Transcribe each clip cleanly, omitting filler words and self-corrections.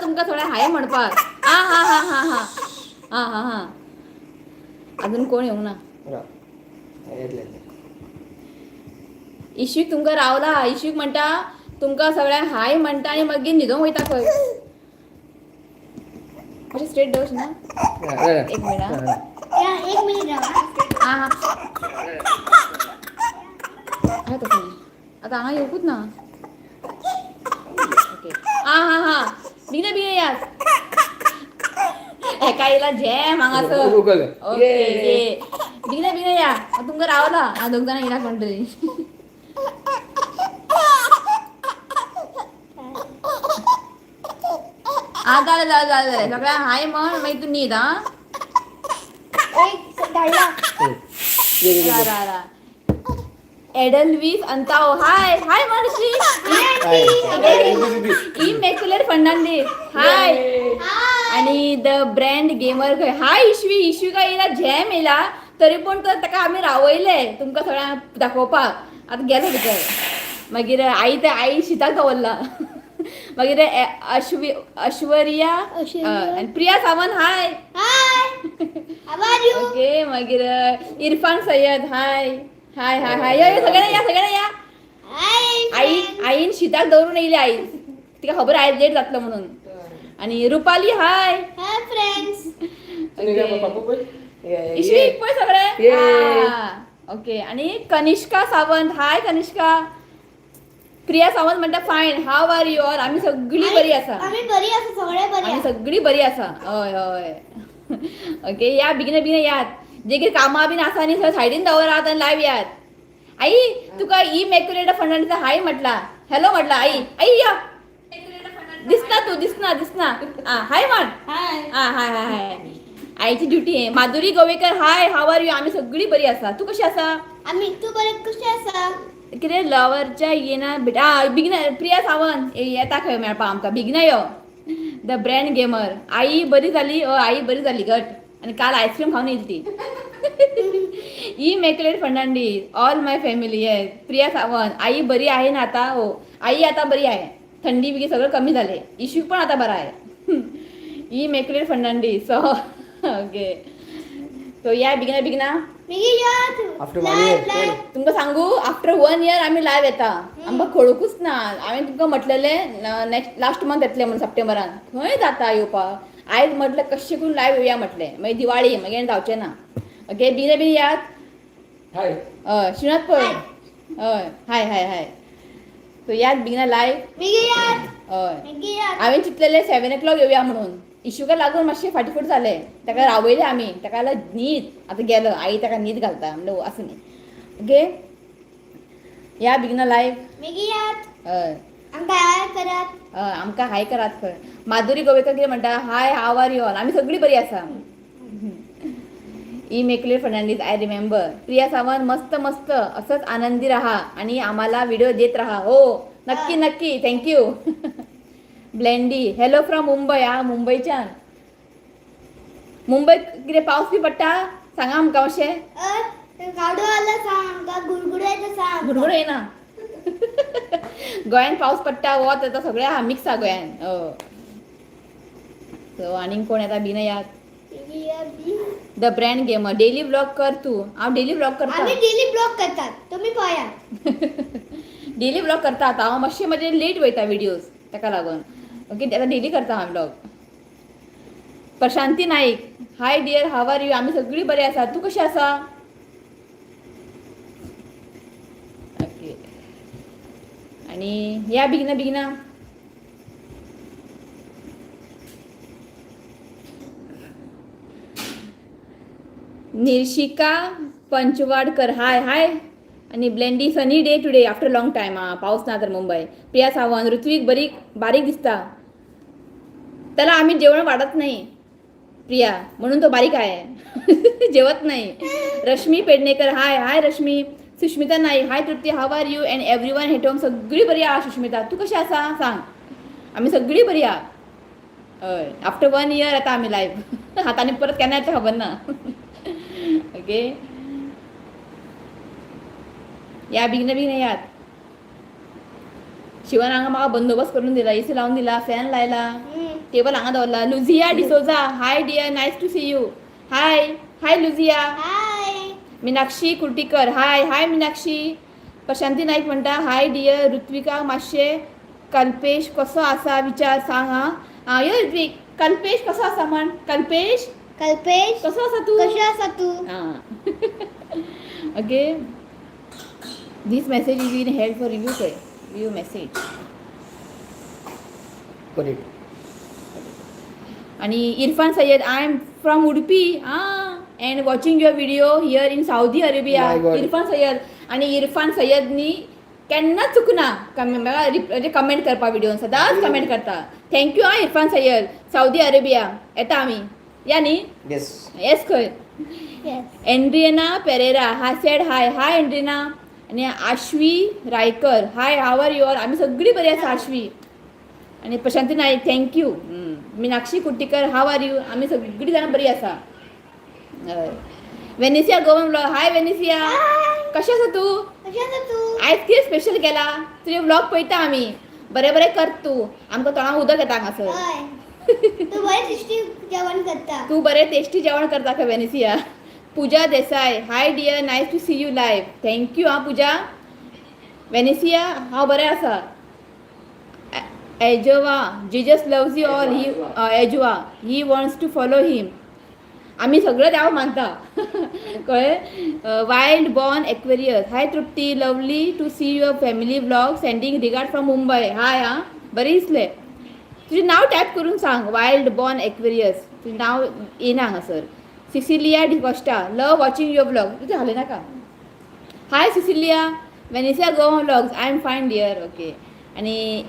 तुमकां थोडें हाय म्हणपाक. आ हा हा हा हा हा हा हा. अजून कोण येवंक ना. येतले येतले. इश्वीक तुमकां रावला. इश्वीक म्हणटा तुमकां सगळ्यांक हाय म्हणटा आनी मागीर न्हिदोंक वयता खंय. मातशें स्ट्रेट दवर ना. एक मिनिट हा. या, एक मिनिट राव. हा हा. हाय तसं नाही. आता हांगा येवकूच ना. ओके. हा हा हा. बेगीन बेगीन येयात. हेका येयला जॅम हांगासर. उगले. ओके ये. बेगीन बेगीन या. तुमकां रावला. हांव दोग जाणां येयला कोण तरी. हा जालें जालें जालें जालें. सगळ्यांक हाय म्हण मागीर तूं न्हीद आं. एक धाडला. रा रा रा. एडलवीस अंताओ हाय हाय मानशी. इमॅक्युलेट फर्नांडीस हाय. आणि the brand gamer खंय. हाय इश्वी. इश्वी काय येयला जॅम येयला तरी पूण तर ताका आमी रावयले तुमकां सगळ्यांक दाखोवपाक. आतां गेलो भितर. मागीर आई तर आई शिताक दवरला. मागीर अश्वी ऐश्वर्या आनी Priya Sawant hi. Hi, how are you? Okay. मागीर Irfan Sayyed hi hi hi hi. या या सगळ्यांना या सगळ्यांना या. हाय. आई आईन शिताक दवरून येयली आई. तिका खबर आयज लेट जातलो म्हणून. आणि रुपाली हाय. Hi friends. इश्वीक पळय सगळे. ओके. आणि कनिष्का सावंत हाय कनिष्का. प्रिया सावंत म्हणटा fine how are you all. आमी सगळी बरी आसा. आम्ही बरी आसा, सगळे बरी आमी आसा. सगळी बरी आसा. हय हय. ओके. या बेगीन बेगीन यात. जे कितें कामां बीन आसा न्ही सगळें सायडीन दवरात आनी लायव यात. आई तुका इमॅक्युलेट फर्नांडीस हाय म्हटला. हॅलो म्हटला. आई आई या. दिसना तू दिसना दिसना. आ हाय म्हण. हाय. आ हाय हाय हाय. आईची ड्युटी आहे. Madhuri Govekar hi how are you. आमी सगळी बरी आसा. तूं कशी आसा? आम्ही तू बरे कशी आसा? कितें लवरच्या येना बेटा. आ बेगीन प्रिया सावंत येता खंय मेळपा आमकां. बेगीन यो. The brand gamer आई बरी जाली. हय आई बरी जाली घट. आनी काल आयस्क्रीम खावन येयली ती. Immaculate Fernandes all my family. Yes Priya Sawant आई बरी आहे ना आता? हो आई आता बरी आहे. थंडी बिगी सगळं कमी झाले. इशू पण आता बरा आहे. इमॅक्युलेट फर्नांडीस. ओके. सो या बेगिना बेगिना. बेगीन यात. After one year. Live live. तुमकां सांगू आफ्टर वन इयर आमी लायव येता. आमकां कळुकूच ना. हांवें तुमकां म्हटलेलें नेक्स्ट लास्ट मंथ येतलें म्हणून सप्टेंबरान. खंय जाता येवपाक. आयज म्हटलें कशें करून लायव येवया म्हटलें. मागीर दिवाळी मागीर जावचें ना. ओके. बेगीन बेगीन यात. हाय. हय श्रीनाथ पळय. हय हाय हाय हाय. सो यात बेगिना लायव. बेगीन यात. हय बेगीन यात. हांवें चिंतलेलें 7 o'clock येवया म्हणून. इशुका लागून मातशें फाटीं फुडें जालें. ताका रावयलें आमी. ताका जाल्यार न्हीद आतां गेलो. आई ताका न्हीद घालता म्हणलें आसूं न्ही. ओके. या बेगिना लायव. बेगीन यात. हय आमकां हाय करात. हय आमकां हाय करात खंय. माधुरी गोवेकर कितें म्हणटा hi how are you all. आमी सगळीं बरी आसा. Immaculate Fernandes I remember. Priya Sawant मस्त मस्त असंच आनंदी राहा आणि आम्हाला व्हिडिओ देत राहा. हो नक्की नक्की. Thank you. ब्लेंडी हॅलो फ्रॉम मुंबय. हा मुंबयच्यान. मुंबय कितें पावस बी पडटा सांगा आमकां मातशें. गाडो आला सांग आमकां. गुडगुडो येता सांग आमकां. गुडगुडो येना. गोंयान पावस पडटा वत येता सगळें आहा मिक्स आहा गोंयान. हय. सो आनीक कोण येता बीन यात. बेगीन यात बी. The brand gamer daily vlog कर तू. हांव डेली व्लॉग करता. आम्ही डेली ब्लॉग करतात, तुम्ही पळयात. डेली व्लॉग करता. आतां हांव मातशें म्हजें लेट वयता व्हिडियोज ताका लागून. ओके. आतां डेली करता हांव vlog. Prashanti Naik hi dear how are you. आमी सगळीं बरी आसा. तूं कशी आसा? ओके. आणि या बेगिना बेगिना. निर्शिका पंचवाडकर हाय हाय. आणि ब्लेंडी sunny day today after long time. हा पाऊस ना तर मुंबई. प्रिया सावंत ऋत्विक बरी बारीक दिसता. त्याला आम्ही जेवण वाढत नाही प्रिया, म्हणून तो बारीक आहे. जेवत नाही. Rashmi Pednekar hi hi Rashmi. Sushmita Naik hi Trupti how are you and everyone at home. सगळी बरी आहा सुष्मिता. तूं कशी आसा सांग. आमी सगळी बरी आहा. हय आफ्टर वन इयर येता आमी लायव. आतां आनी परत केन्ना येता खबर ना. ओके. या बेगीन बेगीन यात. शिवान हांगा म्हाका बंदोबस्त करून दिला, एसी लावन दिला, फॅन लायला, टेबल हांगा दवरला. Luzia D'Souza, hi dear, nice to see you. Hi, hi Luzia. Hi. Meenakshi Kurtikar, hi, hi Meenakshi. Prashanti Naik म्हणटा, हाय डियर ऋत्विका, मातशें कल्पेश कसो आसा विचार सांग. आं आं, यो ऋत्विक, कल्पेश कसो आसा म्हण. कल्पेश. कल्पेश. कसो आसा तूं? कशें आसा तूं? Ah. Okay, this message is in held for review. काय review message? Put it. आणि Irfan Sayyed, I am from Udupi ah and watching your video here in Saudi Arabia. My God. Irfan Sayyed. आणि इरफान सय्यदनी केन्नाच चुकना म्हणजे comment करपा video, सदांच comment करता. Thank you आं Irfan Syed. Saudi Arabia येता आमी, या न्ही? येस. येस खंय. येस. एंड्रियना पेरेरा हा सेड हाय. हाय एंड्रिना. आणि Ashvi Raikar, hi, how are you all? आम्ही सगळी बरी आसा आश्वी. आणि Prashanti Naik, thank you. Meenakshi Kuttikar, how are you? आम्ही सगळी जाणां बरी आसा. हय. वेनिसिया गोवन व्लॉग, हाय वेनिसिया, कशें आसा तूं? कशें आसा तूं? आयज कितें स्पेशल केला? तुजे व्लॉग पळयता आमी. बरें बरें कर तूं, आमकां तोंडाक उदक येता हांगासर. हय, तूं बरें टेस्टी जेवण करता. तूं बरें टेस्टी जेवण करता खंय Venicia. Pooja Desai, hi dear, nice to see you live. Thank you आं पुजा. वेनिसिया, हांव बरें आसा. एजोवा, Jesus loves you all. He एजवा, he wants to follow him. आमी सगळे देव मानता, कळ्ळें? Wild born Aquarius, hi Trupti, lovely to see your family vlog, sending regard from Mumbai. Hi आं, बरें दिसलें. तुजें नांव टायप करून सांग. वायल्ड बॉर्न एक्वेरियस, तुजें नांव येना हांगासर. Cecilia D'Costa, love watching your vlog. तुजें हालय नाका. Hi Cecilia. Venicia Goa vlogs, I am fine dear. Okay. आणि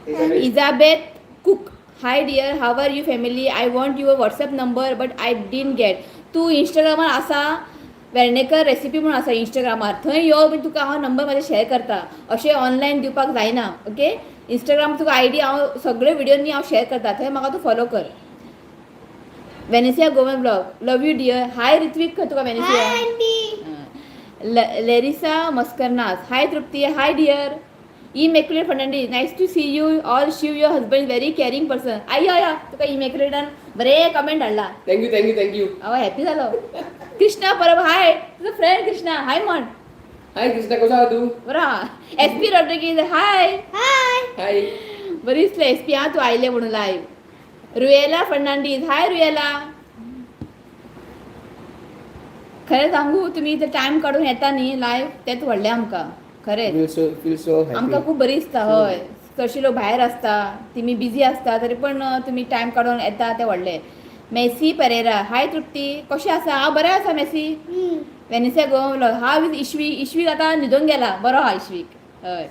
Elizabeth Cook, hi dear, how are you family? I want your WhatsApp number but I didn't get. तूं इंस्टाग्रामार आसा, Vernekar recipe म्हणून आसा इंस्टाग्रामार, थंय यो मागीर तुका हांव नंबर म्हाजे शेअर करता. अशें ऑनलायन दिवपाक जायना. ओके, इंस्टाग्राम तुका I D हांव सगळे व्हिडियोनी हांव शेअर करता, थंय म्हाका तूं फॉलो कर. Venicia Goan vlog, love you dear. Hi Ritvik, खंय तुका हाय Venezia. Aunty. Larissa Mascarenhas, hi Trupti, hi dear. Immaculate Fernandes, nice to see you all. Shiv, your husband very caring person. आई हय हय, तुका इमेक्युलेटान बरें कमेंट हाडला. Thank you, thank you, thank you. हांव happy जालो. कृष्णा परब, हाय तुजो फ्रेंड कृष्णा, हाय म्हण. हाय कृष्णा, कसो आहा तूं? बरो आहा. एस पी रॉड्रिगीज, हाय. हाय. हाय. बरी दिसलें एस पी आं तूं आयलें म्हणून लायव्ह. रुयेला फर्नांडीस, हाय रुयेला. खरें सांगू, तुमी इथं टायम काडून येता न्ही लायव्ह, तेंच व्हडलें आमकां खरेंच. Feel so आमकां हॅपी. खूब बरी दिसता. हय, चडशे लोक भायर आसता, तुमी बिजी आसता, तरी पण तुमी टायम काडून येता तें व्हडलें. मेसी परेरा, हाय तृप्ती, कशें आसा? हांव बरें आसा मेसी. वेनिसिया गोवा, हाव is इश्वी? इश्वीक आतां न्हिदोन गेला. बरो आहा इश्वीक. हय.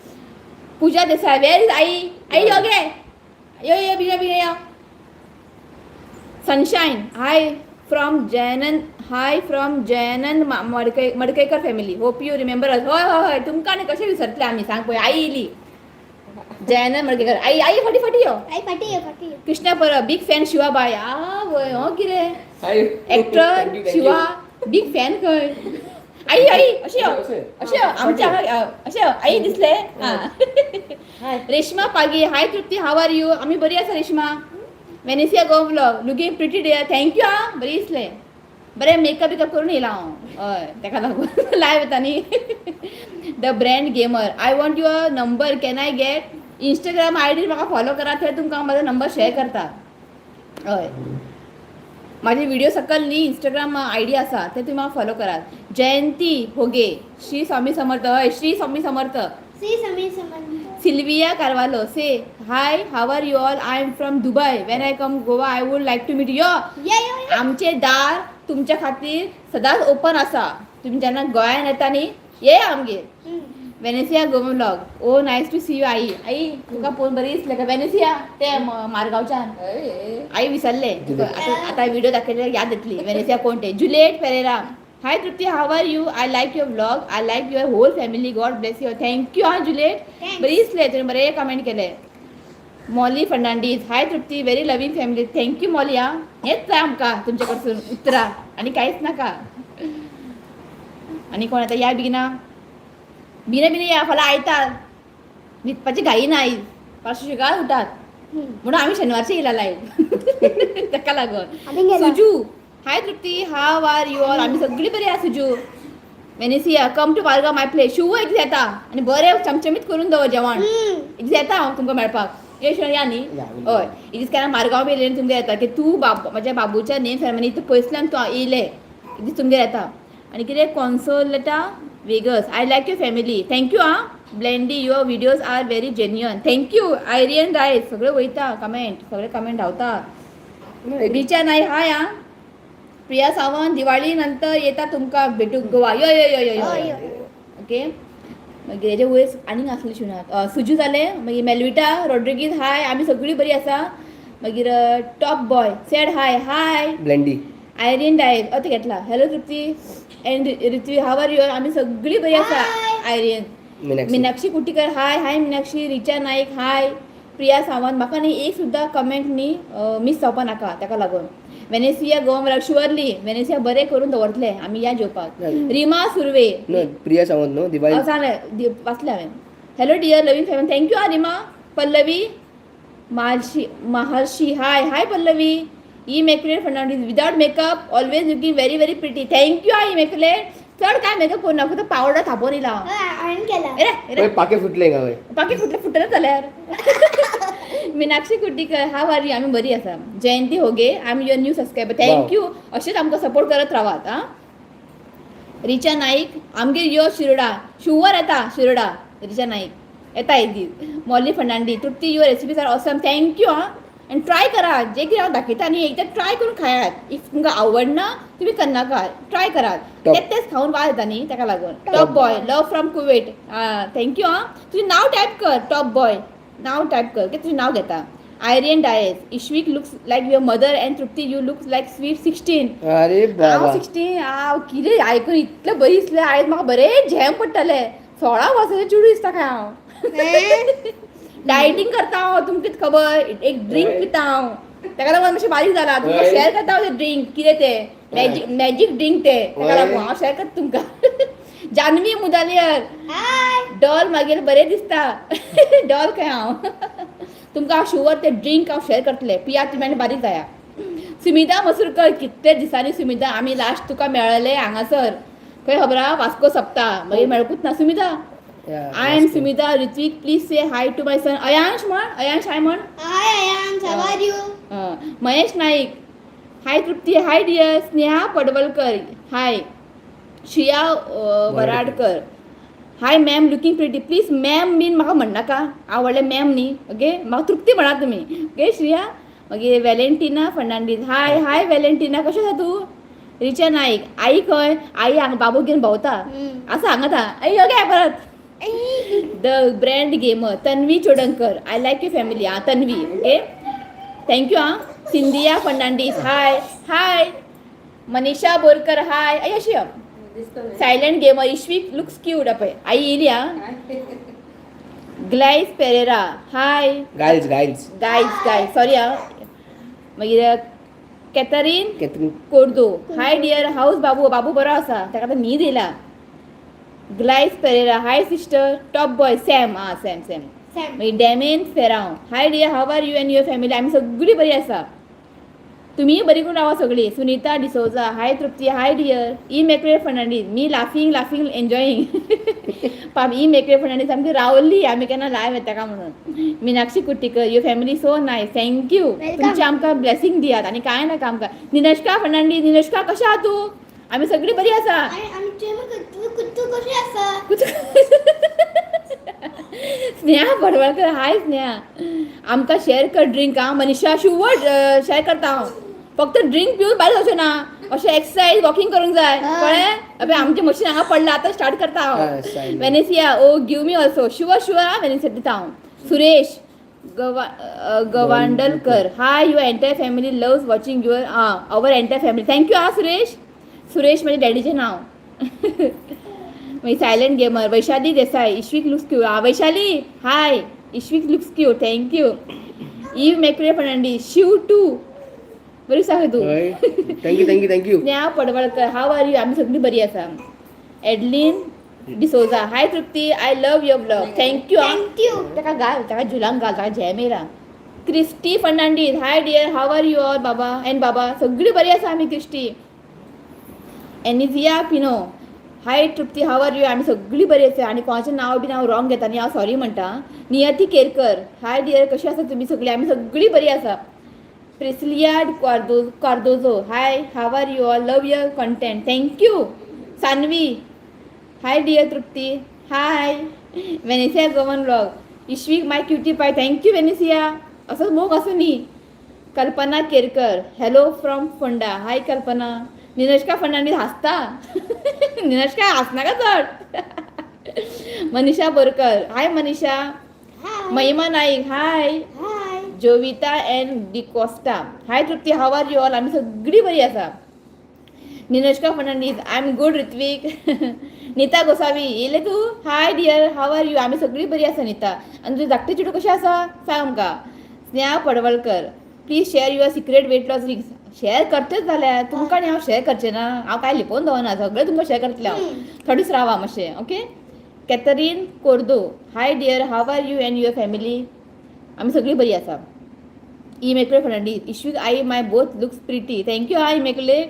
पुजा देसाय, वेर is I? आई यो गे, यो यो, बेगीन बेगीन यो. Sunshine, hi from Jayanand, hi from Jayanand Madkai, Madkaikar family, hope you remember us. हय हय हय, तुमकां आनी कशें विसरतले आमी सांग पळय. आई येयली, जयानंद मडकयकर. आई, आई, फाटी फाटी यो. आई, फाटी यो, फाटी यो. कृष्णा परब, बिग फॅन शिवाबाय. आ वय हो कितें? हाय. एक्टर शिवा बिग फॅन खंय. आई, आई, अशें यो, अशें यो, आमच्या हांगा, अशें यो. आई दिसले. हाय. Reshma Pagi, hi Trupti, how are you? आमी बरी आसा Reshma. Venicia Goa vlog, looking pretty dear. Thank you आं, बरी दिसलें. बरें मेकअप बिकअप करून येयला हांव, हय, तेका लागून लायव येता न्ही. The brand gamer, I want your number, can I get? Instagram I D म्हाका फॉलो करा, थंय तुमकां हांव म्हाजो नंबर शेअर करता. हय, माझे व्हिडिओ सकल न्ही इंस्टाग्राम I D आसा, ते तुमी म्हाका फॉलो करात. जयंती होगे, श्री स्वामी समर्थ. हय, Shri Swami Samarth. Shri Swami Samarth. Sylvia Carvalho, say hi, how are you all? I am from Dubai. When I come Goa, I would like to meet you. या यो यो. आमचे दार तुमच्या खातीर सदांच ओपन आसा. तुमी जेन्ना गोंयान येता न्ही, ये आमगेर. Venetia Goa vlog, oh nice to see you. आई, आई, तुका पळोवन बरी दिसलें का वेनेसिया ते मारगांवच्यान. आई विसरले तुका. आता आता व्हिडिओ दाखयल्यार याद येतली वेनेसिया कोण ते. Juliet Pereira, hi Trupti, how are you? I like your vlog, I like your whole family, God bless you. Thank you आं जुलिएट. Thanks. बरी दिसले, तुवें बरें कमेंट केले. Molly Fernandes, hi Trupti, very loving family. Thank you Molly. आं, हेच जाय आमकां तुमचे कडसून उतरां, आनी कांयच नाका. आनी कोण येता? या बेगिना, बेगिना बेगिना या, फाल्यां आयतार. न्हिदपाची घाई ना आयज, पारशी उठात म्हणून आम्ही शनिवारचे येयला लायव्ह ताका लागून. आमी गेला. Suju, hi Trupti, how are you all? आमी सगळी बरी आसा. Suju Venetia, come to Margao, my place. Shiv एक दीस येता आनी बरें चमचमीत करून दवर जेवण. एक दीस येता हांव तुमकां मेळपाक. ये या न्ही? या, हय, एक दीस केन्ना मारगांव बी येयले तुमगेर येता की तूं बाब म्हाज्या बाबूच्या नेम सेरेमनी इतू पयसल्यान तूं येयलें. एक दीस तुमगेर येता. आनी कितें कॉन्सोलेटा Vegas, I like your family, thank you. आं Blendy, your videos are very genuine, thank you. Irene Dias, सगळे वयता कमेंट, सगळे कमेंट धांवता. रिचा नाईक हाय. आं प्रिया सावंत, दिवाळी नंतर येता तुमकां भेटूक गोवा. यो यो यो यो यो. ओके, मागीर हेजे वयर आनीक आसले शिवनाथ सुजू जालें. मागीर मेलविटा रॉड्रिगीज हाय, आमी सगळीं बरी आसा. मागीर top boy sad hi hi. Blendy. Irene Dias अ तें घेतला. Hello Trupti and Ritvi, how are your? आमी सगळीं बरी आसा. आयरियन. मीनाक्षी. मीनाक्षी कुटीकर हाय हाय मिनाक्षी. रिचा नाईक हाय. प्रिया सावंत, म्हाका न्ही एक सुद्दां कमेंट न्ही मीस जावपा नाका ताका लागून. वेनेसिया गोवा, शुअरली वेनेसिया, बरें करून दवरतले आमी या जेवपाक. रिमा सुर्वे. No, Priya Sawant no Diwali. सांगलें, वाचलें हांवें. Hello dear loving family, thank you आ Rima. Pallavi Maharshi Maharshi hi hi Pallavi. Immaculate Fernandes, without makeup always looking very very pretty, thank you आ इमॅक्युलेट. चड काय मेकअप करू ना, फक्त पावडर थापोवन येयला हांव. हय, हांवें केला. येरे येरे. वय, पाके फुटले का वय? बाकी फुटले, फुटले जाल्यार. Meenakshi Kutikar, how are you? आमी बरी आसा. जयंती होगे, I am your new subscriber, thank you. अशेंच आमकां सपोर्ट करत रावात. आं रिचा नाईक, आमगेर यो शिरोडा. शुवर येता शिरोडा. रिचा नाईक येता एक दीस. Molly Fernandes, Trupti, your recipes are awesome, thank you. आं आनी ट्राय करा जे कितें हांव दाखयता न्ही, एकदां ट्राय करून खायात. If तुमकां आवडना तुमी करनाका, ट्राय करात. Top. तेच तेच खावन वाज येता न्ही ताका लागून. Top boy, love from Kuwait, thank you. आं तुजें नांव टायप कर, टॉप बॉय नांव टायप कर, कित्याक तुजें नांव घेता. Irene Dias, Ishvik looks like your mother and Trupti, you looks like sweet 16. अरे हांव बाबा. 16? हांव कितें आयकून इतलें बरी दिसलें आयज, म्हाका बरें झेम पडटलें. 16 वर्साचें चेडूं दिसता काय हांव. डायटींग करता हांव, तुमकां खबर. एक ड्रिंक पिता हांव, ताका लागून मातशें बारीक जाला. तुमकां हय. शेअर करता हांव तें ड्रिंक कितें तें, मॅजीक मॅजीक ड्रिंक तें, ताका हय. लागून हांव शेअर करता तुमकां. जानवी मुदालियर, हाय. डॉल मागीर बरें दिसता. डॉल खंय हांव. तुमकां हांव शुवर ते ड्रिंक हांव शेअर करतलें, पिया तुमी आनी बारीक जाया. सुमिता मसूरकर, कितले दिसांनी सुमिता आमी लास्ट तुका मेळ्ळले हांगासर खंय खबर आहा, वास्को सप्ता. मागीर मेळकूच ना Sumita. I am Sumita. Ritwik, please say hi to my son Ayansh म्हण. अयांश हाय म्हण. Hi Ayansh, how are you? Mahesh Naik hi. Trupti hi dear. Sneha Padwalkar hi. Shriya Varadkar hi ma'am, looking pretty. Please ma'am बीन म्हाका म्हणनाका, हांव व्हडलें ma'am न्ही. Okay, म्हाका तृप्ती म्हणा तुमी. ओके श्रिया. मागीर वेलेंटिना फर्नांडीस हाय हाय वेलेंटिना, कशें आसा तूं? रिचा नाईक, आई खंय? आई हांगा बाबू घेवन भोंवता. आसा हांगा आई. ओके, परत the brand gamer Tanvi Chodankar, I like your family. आं तन्वी, ओके, thank you. आं सिंधिया फर्नांडीस हाय हाय. मनीषा बोरकर हाय. आई अशी silent gamer, Ishvik looks cute. पळय आई येयली. आं ग्लायज पेरेरा हाय. Giles Giles. गायज गायज, सॉरी. आं मागीर कॅथरीन कॅथरीन. कोर्दो हाय डियर, हाऊस बाबू? बाबू बरो आसा, ताका आतां न्हीद येयला. ग्लायज Pereira hi sister. Top boy Sam, आं सॅम सॅम. सॅम. मागीर Damian Ferrao hi dear, how are you and your family? आमी सगळीं बरी आसा, तुमीय बरी करून रावा सगळीं. Sunita D'Souza hi. Trupti hi dear. Immaculate Fernandes, me laughing laughing enjoying. पाप इमॅक्युलेट फर्नांडीस सामकी रावली आमी केन्ना लायव येता काय म्हणून. Meenakshi Kuttikar, your family so nice, thank you. Welcome. तुमचे आमकां ब्लेसिंग दियात आनी कांय नाका आमकां. निनश्का फर्नांडीस, निनश्का कशें आहा तूं? आमी सगळीं बरी आसा. आनी आमचे तूं कशी आसा? स्नेहा पडवळकर हाय स्नेहा. आमकां शेअर कर ड्रिंक. आं मनीषा, शुवर शेअर करता हांव. फक्त ड्रिंक पिवन भायर वचूं ना, अशें एक्सरसाइज वॉकिंग करूंक जाय. कळ्ळें? अबे आमचें मशीन हांगा पडलां, आतां स्टार्ट करता हा, हांव. Sign. Venetia, oh give me also. Sure sure. आं वेनेसिया दिता हांव. Suresh Gavandalkar hi, your entire family loves watching your, आं our entire family, thank you. आं सुरेश, सुरेश म्हज्या डॅडीचें नांव. मागीर silent gamer Vaishali Desai, Ishvik looks cute. आं Vaishali hi. Ishvik looks cute, thank you. Eve Macre Fernandes, Shiv too बरी सांग तूं. हय, thank you thank you thank you. Sneha Padwalkar, how are you? आमी सगळीं बरी आसा. एडलीन D'Souza, hi Trupti, I love your vlog. Thank you. Thank you. ताका घाल, ताका झुलांक घाल, ताका झेम येयला. Christy Fernandes, hi dear, how are you all बाबा अँड बाबा? सगळी बरी आसा आमी. Christy Anizia Pino, hi Trupti, how are you? आमी सगळी बरी आसा. आनी कोणाचें नांव बीन हांव रॉंग घेता न्ही, हांव सॉरी म्हणटा. नियती केरकर, हाय डियर, कशी आसा तुमी सगळी? आमी सगळी बरी आसा. Priscilla Cardozo, hi, how are you all? Love your content. Thank you. Sanvi, hi dear Trupti. Hi Venicia Goan vlog. Ishvik, my cutie pie. Thank you Venicia. असंच मोग असं न्ही. Kalpana Kerkar, hello from Ponda. Hi Kalpana. Ninashka Fernandes हासता. निनष्का, हासनाका चड. मनीषा बोरकर, हाय मनीषा. हाय. महिमा नाईक, हाय. हाय. Jovita N D'Costa, hi Trupti, how are you all? आमी सगळी बरी आसा. Ninashka Fernandes, I am good Ritvik. Nita Gosavi, येयलें तूं? Hi dear, how are you? आमी सगळी बरी आसा नीता. आनी तुजें धाकटें चेडूं कशें आसा, सांग आमकां. Sneha Padwalkar, please share your secret weight loss tricks. Share करतेच जाल्यार तुमकां आनी हांव शेअर करचें ना? हांव कांय लिपोवन दवरना, सगळें तुमकां शेअर करतलें हांव. थोडीच रावा मातशें. Okay. Catherine Cordo, hi dear, how are you and your family? आमी सगळी बरी आसा. इमेक्युलेट फर्नांडीस, इश्वीक आई my both looks pretty. Thank you. Hi Immaculate.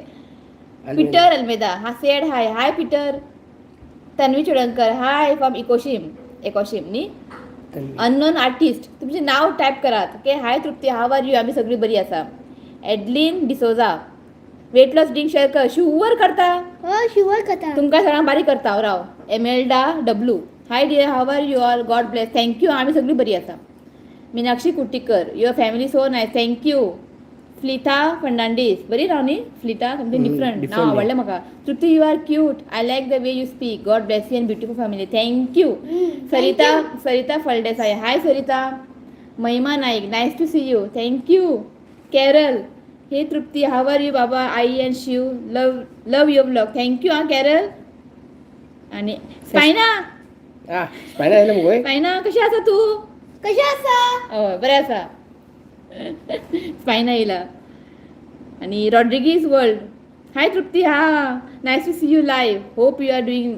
Peter Almeida हा said hi. Hi Peter. Tanvi Chodankar, hi from Ecoxim. Ecoxim न्ही? Unknown artist, तुमचें नांव टायप करात. Okay. Hi Trupti, how are you? आमी सगळी बरी आसा. Adeline D'Souza, weight loss drink share कर. शुवर करता. हो, शुअर करता. तुमकां सगळ्यांक बारीक करता हांव, राव. Emelda W, hi dear, how are you all? God bless. Thank you. आमी सगळी बरी आसा. Meenakshi Kuttikar, your family so nice. Thank you. Flitha Fernandes, बरी नांव न्ही फ्लिता? समथींग डिफरंट नांव. Different. आवडलें म्हाका. Trupti, you are cute. I like the way you speak. God bless you and beautiful family. Thank you. Sarita, Sarita Phaldesai, hi Sarita. Mahima Naik, nice to see you. Thank you. Carol, hey Trupti, how are you Baba, I and Shiv? Love love your vlog. Thank you. हा Carol. आणि spina. आ spina येयलें मुगो. Spina, कशी आसा तूं? कशें आसा? हय, बरें आसा. स्पायना येयला. आणि रॉड्रिगीज वर्ल्ड, हाय तृप्ती, हा nice to see you live. Hope you are doing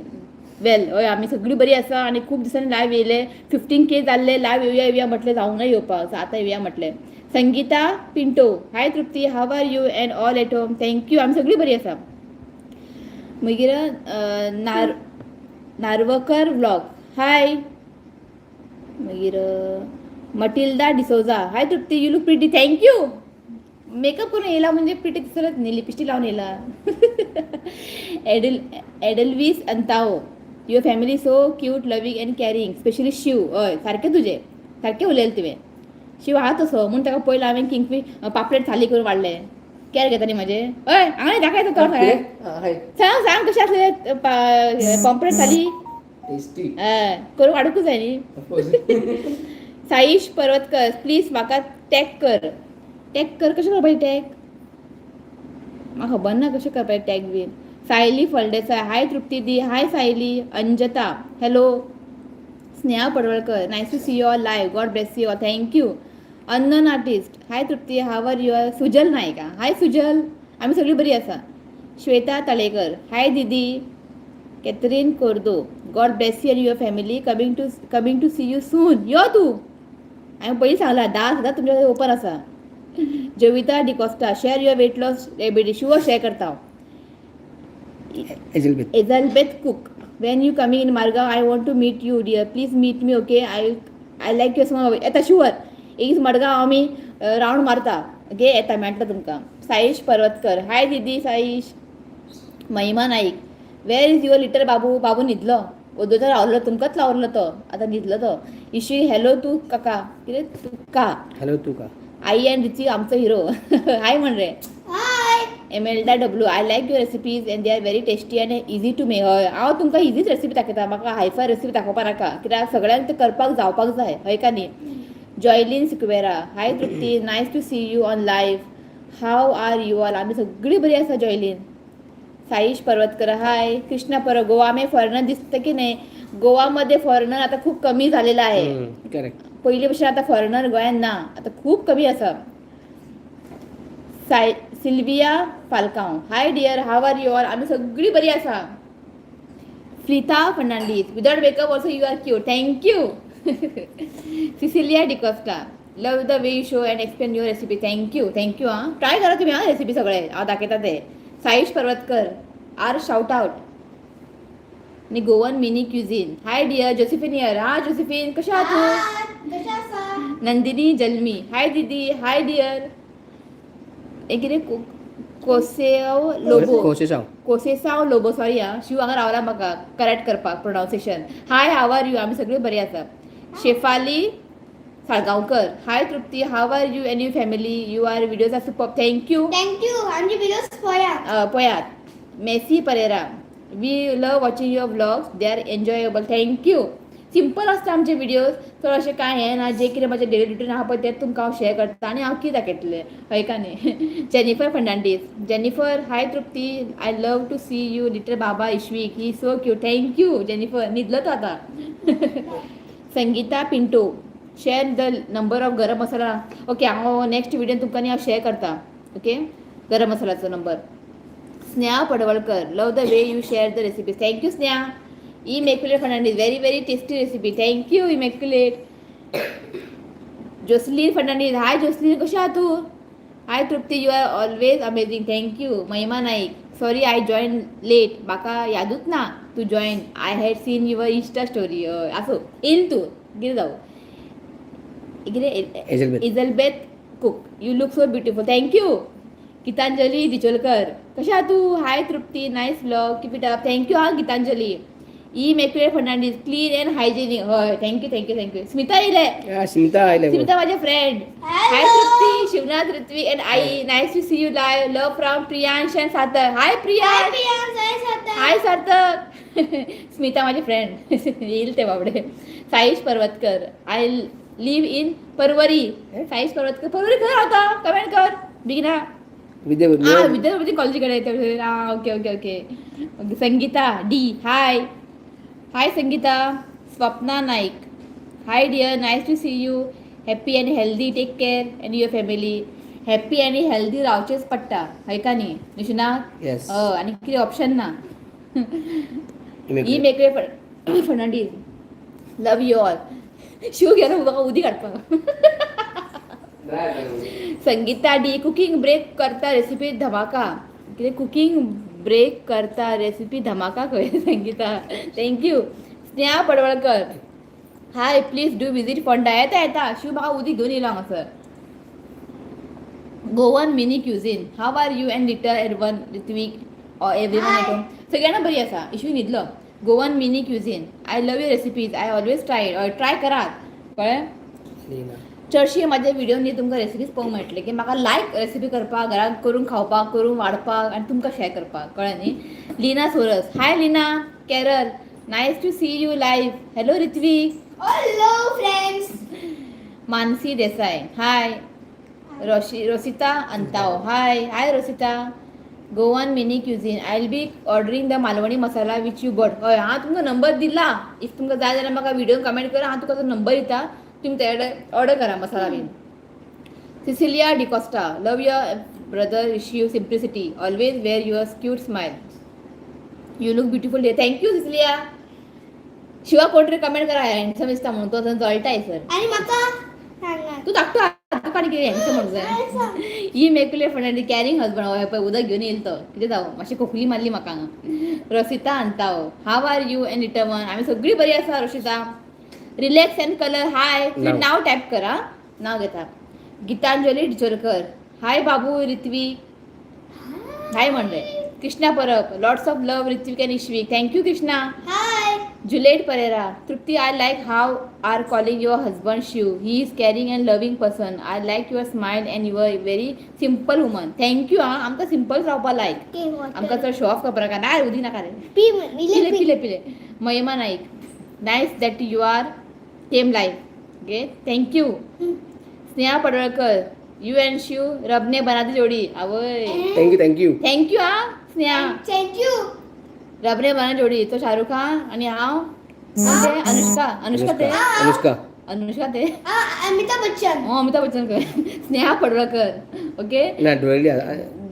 well. हय, आमी सगळी बरी आसा. आनी खूब दिसांनी लायव्ह येयले. 15K जाल्ले, लायव्ह येवया येवया म्हटलें, जावंक ना येवपाक. सो आतां येवया म्हटलें. Sangeeta Pinto, hi Trupti, how are you and all at home? Thank you. आमी सगळी बरी आसा. मागीर नार नार्वकर व्लॉग, हाय. मागीर Matilda D'Souza, hi Trupti, you look pretty. Thank you. Makeup करून येयला म्हणजे प्रिटी दिसतच न्ही, लिपस्टीक लावन येयला. एडल Edelweiss Antao, your family so cute, loving and caring, specially Shiv. हय, सारकें तुजें, सारकें उलयलें तुवें. शिव आहा तसो म्हणून ताका पयलो हांवें किंगफीश पापलेट थाली करून वाडलें. कॅर घेता न्ही म्हाजें. हय, हांगा दाखयता तो सगळ्यांक. हाय. सांग सांग, कशें आसलें पॉम्पलेट थाली? टेस्टी. हय, करून वाडूंकूच जाय न्ही. साईश पर्वतकर, प्लीज म्हाका टॅग कर. टॅग कर, कशें करपाचें टॅग? म्हाका खबर ना कशें करपाचें टॅग बीन. सायली फळदेसाय, हाय तृप्ती दी. हाय Sayali. Anjata, hello. Sneha Padwalkar, nice to see you all live. God bless you all. Thank you. Unknown artist, hi Trupti, how are you? Sujal Naik, hi Sujal. आमी सगळी बरी आसा. श्वेता तळेकर, हाय दिदी. Catherine Cordo, God bless you and your family. Coming to see you soon. यो तूं, हांवें पयलीं सांगलां, दार सदांच तुमच्या खातीर ओपन आसा. Jovita D'Costa, share your weight loss remedy. Sure, share करता हांव. एजलबेथ. Elizabeth Cook, when you coming in Margao, I want to meet you dear. Please meet me, okay? I like your song. येता sure. एक दीस मडगांव आमी round मारता. Okay, येता, मेळटा तुमकां. साईश पर्वतकर, हाय दिदी. Saish. Mahima Naik, where is your little बाबू? बाबू न्हिदलो, ओदोचो रावलो, तुमकांच लावरलो तो, आतां न्हिदलो तो. इशी, हॅलो तू काका, कितें तुका? हॅलो तुका. आई अँड रिची, आमचो हिरो. हाय म्हण रे. हाय. Emelda W, I like your recipes and they are very tasty and easy to make. हय, हांव तुमकां इजीच रेसिपी दाखयता. म्हाका हायफाय रेसिपी दाखोवपा नाका, कित्याक सगळ्यांक ते करपाक जावपाक जाय, हय का न्ही? Joylin Sequeira, hi Trupti, nice to see you on live. How are you all? आमी सगळी बरी आसा जॉयलीन. साईश पर्वतकर, हाय. कृष्णा पर, गोवा में फॉरेनर दिसतं की नाही? गोवामध्ये फॉरेनर आता खूप कमी झालेला आहे. करेक्ट. पयलीं भशेन आतां फॉरेनर गोंयांत ना, आतां खूब कमी आसा. Sai Sylvia Falcao, hi dear, how are you all? आमी सगळीं बरी आसा. Smita Fernandes, without makeup also you are cute. Thank you. Cecilia D'Costa, love the way you show and explain your recipe. Thank you, thank you. हां, try करा तुम्ही हां recipe सगळे हांव दाखयता ते. Saish Parvatkar are shout out आणि Goan mini cuisine. Hi dear Josephine here. हा जोसेफिन, कशें आहा तूं? कशें आसा? नंदिनी जल्मी, हाय दीदी, हाय डियर. हे कितें, कोसेव लोबो? कोशेसांव. कोसेसांव लोबो, सॉरी आं. शिव हांगा रावला म्हाका करेक्ट करपाक pronunciation. Hi, how are you? आमी सगळीं बरी आसा. Shefali Salgaonkar, hi Trupti, how are you and your family? Your videos are super. Thank you. Thank you. आमचे व्हिडिओज पळयात. पळयात. Messi Pereira, we love watching your vlogs, they are enjoyable. Thank you. Simple आसता आमचे videos, चड अशें कांय हें ना. जें कितें म्हाजें डेली रुटीन आहा पळय तें तुमकां हांव शेअर करता आनी हांव कितें दाखयतलें, हय का न्ही? Jennifer Fernandes, Jennifer, hi Trupti, I love to see you little Baba Ishvik, he so cute. Thank you Jennifer. न्हिदलो तो आतां. Sangeeta Pinto, share the number of garam masala. Okay, हांव नेक्स्ट व्हिडियोन तुमकां न्ही हांव शेअर करता, ओके, गरम मसाल्याचो number. Sneha Padwalkar, love the way you share the recipe. Thank you Sneha. Immaculate Fernandes, very very tasty recipe. Thank you Immaculate. Jocelyn Fernandes, hi Jocelyn, कशें आहा तूं? Hi Trupti, you are always amazing. Thank you. Mahima Naik, sorry I join late, म्हाका यादूच ना तूं join. I had seen your Insta story. हय, आसूं, येयल तूं, कितें जावं, कितें. Elizabeth. Elizabeth Cook, you look so beautiful. Thank you. Gitanjali Dicholkar, कशें आहा तूं? Hi Trupti, nice vlog, keep it up. Thank you हा Gitanjali. Immaculate Fernandes, clean and hygienic. हय, thank you, thank you, thank you. Smita येयलें. स्मिता आयलें. स्मिता माझे friend. Hi Trupti, Shivnath, Ritvik and I, nice to see you live. Love from Priyansh and Sarthak. Hi Priyansh. Hi Priyansh, hi Sarthak. Hi Sarthak. Smita माझे friend, येईल ते बाबडे. Saish Parvatkar, I live in Porvorim. Saish Parvatkar Porvorim खंय रावता? Comment कर बेगिना. विद्या. आ, विद्यापीठ कॉलेजी कडेन. आ, okay okay okay okay. Sangeeta D, hi hi Sangeeta. Swapna Naik, hi dear, nice to see you, happy and healthy, take care and your family. Happy आनी healthy रावचेंच पडटा, हय का न्ही निशिना? येस. हय, आनी कितें ऑप्शन ना. ई मेकळे Fernandes, love you all. Shiv गेलो म्हाका उदीक हाडपाक. संगीता डी, कुकिंग ब्रेक करता रेसिपी धमाका. कितें कुकिंग ब्रेक करता रेसिपी धमाका खंय? Sangeeta, thank you. Sneha Padwalkar, hi, please do visit Ponda. येता येता, शिव म्हाका उदीक घेवन येयलो हांगासर. Goan mini cuisine, how are you and little Erwan, Ritvik, everyone at home? सगळ्यांना बरी आसा. Issue न्हिदलो. Goan mini cuisine, I love your recipes, I always try. Try करात, कळ्ळें? चडशी म्हाज्या व्हिडियो न्ही तुमकां रेसिपीज पळोवंक मेळटले की म्हाका लायक रेसिपी करपाक, घरांत करून खावपाक, करून वाडपाक आनी तुमकां शेअर करपाक, कळ्ळें न्ही? Leena Soros, hi Leena. Carol, nice to see you live. Hello Ritvik. Hello friends. Mansi Desai, hi. Roshi Rosita Antao, hi hi Rosita. Goan mini cuisine, I will be ordering the Malvani masala which you got. हय, हांव तुमकां number दिला. If तुमकां जाय जाल्यार म्हाका video comment करा, हांव तुका तो नंबर दिता, तुमी ते ऑर्डर करा मसाला बीन. Cecilia D'Costa, love your brother Shiv simplicity, always wear your cute smile, you look beautiful day. Thank you Cecilia. Shiva कोण तरी कमेंट करा हँडसम दिसता म्हणून, तो जळटा सर. आनी म्हाका सांगा. तूं धाकटो आहा, तुका आनी कितें हँडसम म्हणूंक जाय? Immaculate Fernandes, caring husband. हय, पळय उदक घेवन येयलो तो. कितें जावं, मातशी खोकली मारली म्हाका हांगा. Rosita Antao, how are you and little one? आमी सगळीं बरी आसा Rosita. Relax and colour, hi. Now. Now type करा, नाव घेता. गीतांजली डिचोलकर, हाय बाबू रित्विक, हाय म्हणले. Krishna Parab, lots of love Ritvik and Ishvik. Thank you Krishna. Hi. Juliet Pereira, Trupti, I like how are calling your husband Shiv. He is caring and loving person. I like your smile and you are very simple woman. Thank you. हा, आमकां simple रावपा लायक, आमकां चड show off करपाक नाका. उदी नाका रे. पी. पिले पिले पिले. Mahima Naik, nice that you are came live. Okay, thank you. Sneha Padwalkar, you and Shiv रब ने बना दी जोडी. आवय. Thank you, thank you. Thank you हा स्नेहा. Thank you. रब ने बना जोडी. तो शाहरुख खान आणि हांव कोण ते? अनुष्का, अनुष्का ते. अनुष्का. अनुष्का ते. अमिताभ बच्चन. हो, अमिताभ बच्चन खंय. स्नेहा पडवळकर, ओके. ना डोळली.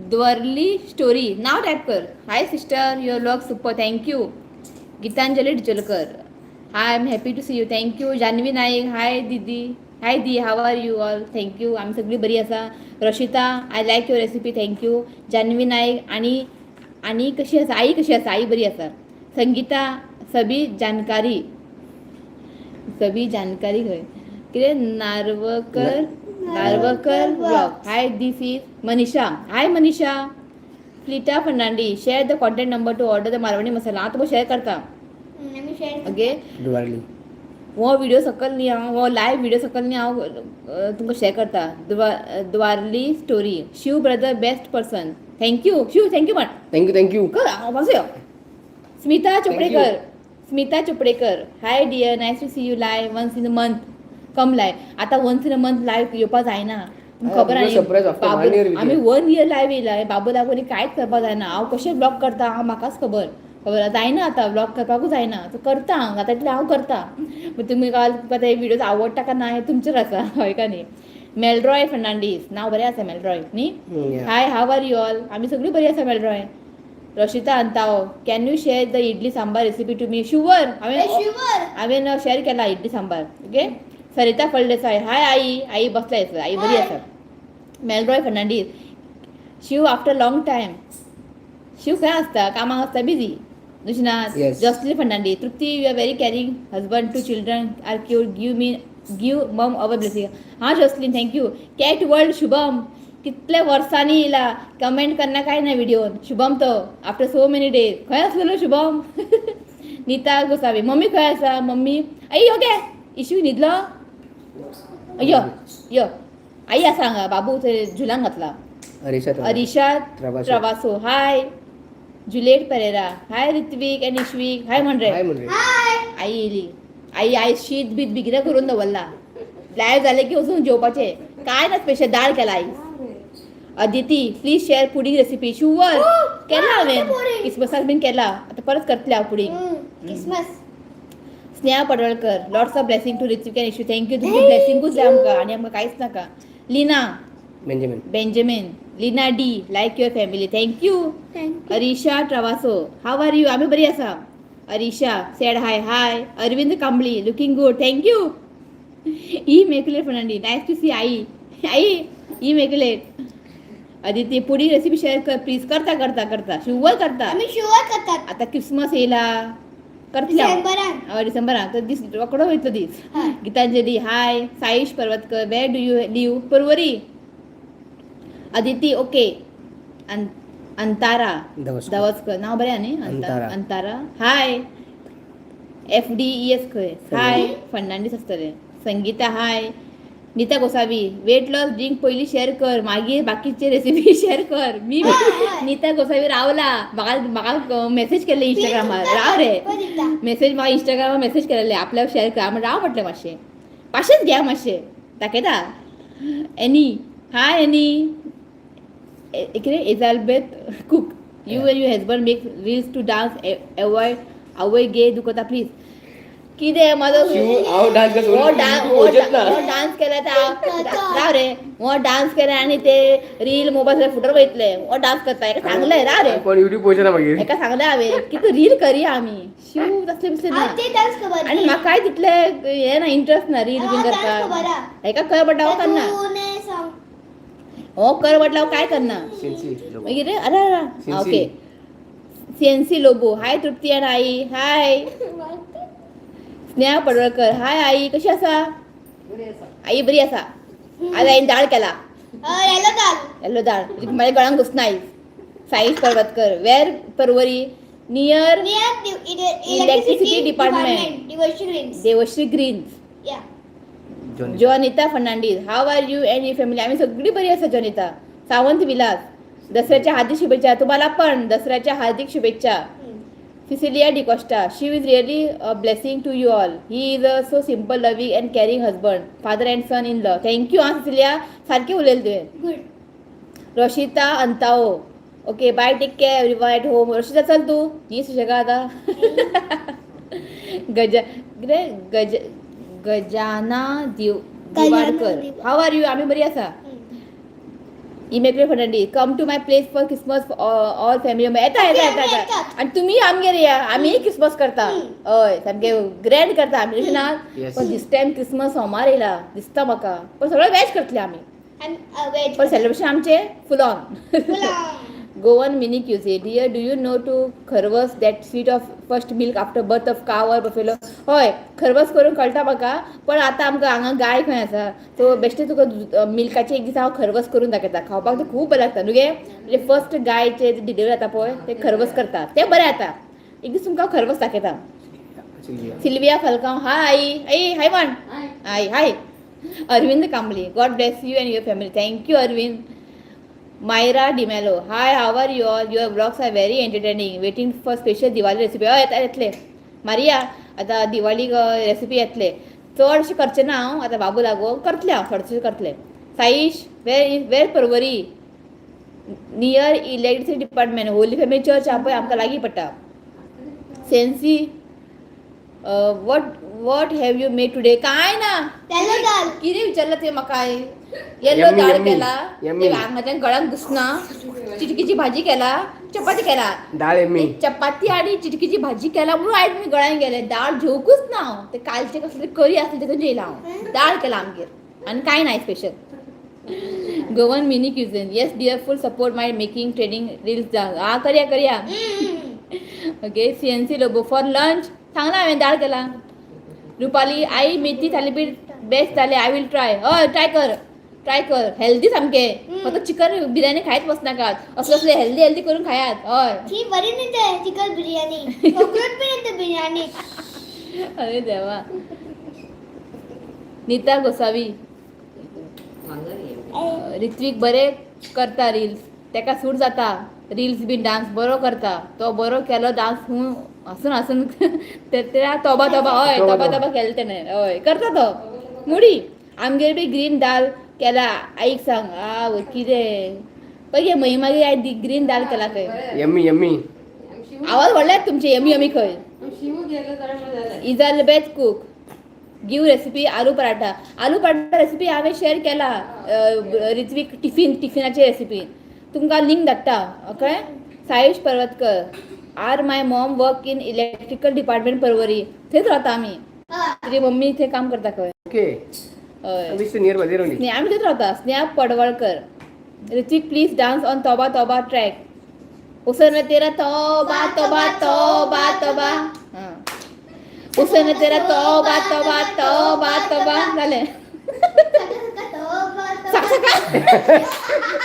द्वरली स्टोरी, नाव टायप कर. Hi sister, your vlog super. Thank you. Gitanjali Dicholkar, hi, I am happy to see you, thank you. Janvi Naik, hi दीदी, हाय दी, how are you all? Thank you, आमी सगळी बरी आसा. Rashita, I like your recipe, thank you. Janvi Naik, आणि आणि कशी आसा आई? कशी आसा आई? बरी आसा. संगीता, सबी जानकारी, सबी जानकारी खंय कितें? Narvekar, Narvekar blog, hi, this is Manisha, hi Manisha. Flita Fernandes, share the contact number to order the Malvani masala. हांव तुका शेअर करता. आमी शेअर. ओके. दुवारली. हो व्हिडिओ सकल न्ही हांव, हो लायव्ह व्हिडिओ सकल न्ही हांव तुमकां शेअर करता. द्वारली story, Shiv brother best person, thank you Shiv, thank you म्हण. Thank you, thank you. कर, हांव बसयो. Smita Chopdekar, Smita Chopdekar, hi dear, nice to see you live. Once in a month come live. आतां once in a month live येवपा जायना, तुमकां खबर I am surprised after आनी. one year with आमी you. One year live येयला बाबू लागून, कांयच करपा जायना. हांव कशें ब्लॉग करता हांव म्हाकाच खबर. खबर जायना, आतां ब्लॉग करपाकूच जायना. सो करता हांव, आतां इतलें हांव करता. तुमी काल तुमकां ते व्हिडियोज आवडटा काय ना हें तुमचेर आसा, हय का न्ही? मेलरॉय फर्नांडीस, नांव बरें आसा मेलरॉय न्ही? Yeah. Hi, how are you all? आमी सगळीं बरी आसा मेलरॉय. Rashita Antao, can you share the idli sambar recipe to me? Sure, हांवें शुअर. हांवें शेअर केला इडली सांबार. ओके. सरिता फळदेसाय, हाय आई. आई बसल्या आसा. आई बरी आसा. Melroy Fernandes, Shiv after long time. Shiv खंय आसता? कामाक आसता busy. दुसना. Yes. Jocelyn Fernandes, Trupti, you are very caring husband, two children are cute, give me, give mum our blessing. हां Jocelyn, thank you. Cat world Shubham, कितले वर्सांनी येयला. Comment करना काय ना व्हिडिओन. शुभम तो आफ्टर सो मेनी डेज. खंय आसलेलो शुभम? नीता गोसावी, मम्मी खंय आसा? मम्मी, आई यो गे. इशू न्हिदलो? यो यो, आई आसा हांगा. बाबू थंय झुलांक घातला. Arisha. Arisha Travasso. Travasso, hi. Juliet Pereira, hi Ritvik and Ishvik, hi म्हण रे. हाय म्हण रे. हाय. आई येयली. आई, आई शीत बीत बी कितें करून दवरला. लायव्ह जालें की वचून जेवपाचें. काय ना स्पेशल दाळ केला आई. Aditi, please share pudding recipe. Sure, केला हांवें. पुडींग. क्रिसमसाक बीन केला, आतां परत करतलें हांव pudding. Christmas. Sneha Padwalkar, lots of blessing to Ritvik and Ishu, thank you. तुमची ब्लेसिंगूच जाय आमकां आनी आमकां कांयच नाका. Leena Benjamin. Benjamin. Leena D, like your family, thank you. Thank you. Arisha Travasso, how are you? आमी बरी आसा. Arisha said hi, hi. Arvind Kambli, looking good, thank you. E मेकलेट Fernandes, nice to see I. I E मेकलेट. अदिती, pudding recipe share कर please. करता करता करता, शुअर करता. आमी शुअर करतात. आता क्रिसमस येयला, करतले हांव. डिसेंबरान. हय, डिसेंबरान तर दीस रोकडो वयतलो दीस. हय. Gitanjali, hi. Saish Parvatkar, where do you live? Porvorim. Aditi, okay. Antara Dhavaskar. Dhavaskar, नाव बरें आहा न्ही? Antara. Antara, hi. F D E S खंय? हाय, फर्नांडीस आसतले. Sangeeta, hi. Nita Gosavi, weight loss drink पयली शेअर कर, मागीर बाकीचे रेसिपी शेअर कर. मी हय, हय. नीता गोसावी रावला, म्हाका म्हाका मेसेज केल्ले इंस्टाग्रामार. राव रे. मेसेज म्हाका इंस्टाग्रामार मेसेज केलेले, आपल्याक शेअर कर म्हण. राव म्हटलें, मातशें पाशेंच घ्या, मातशें दाखयता. एनी, हाय एनी. कितें? Elizabeth cook, you and your husband make reels to dance, avoid आवय गे दुखता प्लीज. कितें म्हाजो? शिव हांव डान्स करता. हो डान्स, वचत ना. हो डान्स केला तर राव रे. हो डान्स केला आणि ते रील मोबाईल फुटर वयतले. हो डान्स करता, एका सांगलें, राव रे. कोण युट्यूब पोचना मागीर. एका सांगलें हांवें की तूं रील करया आमी. शिव तसले बिसले ना. ते डान्स खबर. आणि म्हाकाय तितले हे ना, इंट्रस्ट ना रील बीन हा, dance खबर करपाक. हा. हेका कर म्हटल्यार हांव करना. सॉंग. हो कर म्हटल्यार हांव काय करना. सिन्सी लोबो. मागीर रे, अरे अरे. Sincy. Okay, CNC Lobo, hi Trupti and I. Hi. Sneha Padwalkar, hi आई, कशी आसा आई? बरी आसा. आज आईन डाळ केला. येलो दाल. येल्लो डाळ माझ्या गळ्यान घुसना आई. Saish Parvatkar, where Porvorim? Near near Electricity Department. Devashree Greens. Devashree Greens. या. Johnny. Jonita Fernandes, how are you and your family? आम्ही सगळी बरी आसा. जॉनिता सावंत विलास, दसऱ्याच्या हार्दिक शुभेच्छा. तुम्हाला पण दसऱ्याच्या हार्दिक शुभेच्छा. Cecilia D'Costa, she is really a blessing to you all. He is a so simple, loving and caring husband, father and son in law. Thank you. हां सिसिलिया, सारकें उलयलें तुवें. Good. Roshita Antao, okay, bye, take care everyone at home. Roshita, चल तूं न्ही सुशेगा आतां. गज कितें गज गजाना दिव दिवाडकर, दिवा- how are you? आमी बरी आसा. Immaculate Fernandes, come to my place for Christmas, all family. येता येता येता येता. आनी तुमी आमगेर या, आमी क्रिसमस करता. हय, सामके ग्रँड करता आमी, तशें ना? Yes. पण दीस टायम क्रिसमस सोमार येयला दिसता म्हाका, पण सगळें वेज करतले आमी. वेज. पण सेलिब्रेशन आमचें full on. Goan mini cuisine. Dear, do you know to kharwas, that sweet of first milk after birth of cow or buffalo? हय, खरवस करून कळटा म्हाका, पण आतां आमकां हांगा गाय खंय आसा? सो बेश्टें तुका मिल्काचे एक दीस हांव खरवस करून दाखयता. खावपाक तें खूब बरें लागता न्हू गे. म्हणजे फर्स्ट गायचे डिलिवरी जाता पळय, ते खरवस करता, तें बरें जाता. एक दीस तुमकां हांव खरवस दाखयता. सिल्विया. सिल्विया फलकांव, हाय आई, आई हाय म्हण. हाय हाय. अरविंद कांबळी, God bless you and your family. Thank you, Arvind. Myra D'Mello, hi, how are you all? Your vlogs are very entertaining. Waiting for special Diwali recipe. हय, येता, येतले मारिया. आतां दिवाळीक रेसिपी येतले. चडशें करचें ना हांव आतां, बाबू लागो करतलें हांव, थोडेशें करतलें. Saish, where is where Porvorim? Near electricity department, Holy Family Church आहा पळय, आमकां लागीं पडटा. सेन्सी, what have you made today? काय ना. येलो दाल. कितें विचारलं ते म्हाका? येल्लो Yummy, दाळ yummy. केला. Yummy. ते हांगाच्यान गळ्यान घुसना. चिटकीची भाजी केला, चपाती केला. दाळ यम्मी. ते चपाती आणि चिटकीची भाजी केला म्हणून आयज मी गळ्यान गेले. दाळ जेवकूच ना हांव. ते कालचे कसले करी आसली, तेतून जेयला हांव. दाळ केला आमगेर आनी कांय ना special. Goan mini cuisine, yes dear, full support my making trending reels. हा, करया करया. Okay, CNC Lobo, for lunch सांगला हांवें, दाळ केला. रुपाली आई, मेथी थालीपीठ बेस्ट जाले. I will try. हय, ट्राय कर, ट्राय कर. हेल्दी सामके. फक्त चिकन बिर्याणी खायत बसनाकात, असले असले हेल्दी हेल्दी करून खायात. हय. ही बरी नाही ते चिकन बिर्याणी, कॉकरोच पण येते बिर्याणी. अरे देवा. नीता गोसावी, ऋत्विक बरे करता रील्स, तेका सूट जाता रील्स बीन. डान्स बरो करता तो. बरो केलो डान्स. हूं, हसून हसून ते त्या तोबा तोबा. हय. तोबा. तोबा तोबा केले तेणे. हय, करता तो मुडी. आमगेर बी ग्रीन दाल केला, आईक सांग. आवय, कितें पळय गे, मागीर I green दाल केला खंय. Yummy yummy. आवाज व्हडले तुमचे, यमी यमी खंय. शिवू गेलो तर. Elizabeth cook, give recipe aloo paratha. Aloo paratha recipe हांवें शेअर केला. ऋत्विक टिफिन, टिफिनाची रेसिपी तुमकां लिंक धाडटा. Okay. Saish Parvatkar, are my mom work in electrical department, Porvorim. थंयच रावता आमी. तुजी मम्मी थंय काम करता खंय. ओके. हय. आमी नियर बाय ओनली. स्नेहा, आमी थंयच रावता. Sneha Padwalkar, Ritwik please dance on तोबा तोबा ट्रॅक. हुसन तेरा तोबा तोबा तोबा तोबा. हां, हुसन तेरा तोबा तोबा तोबा तोबा जालें. सका सका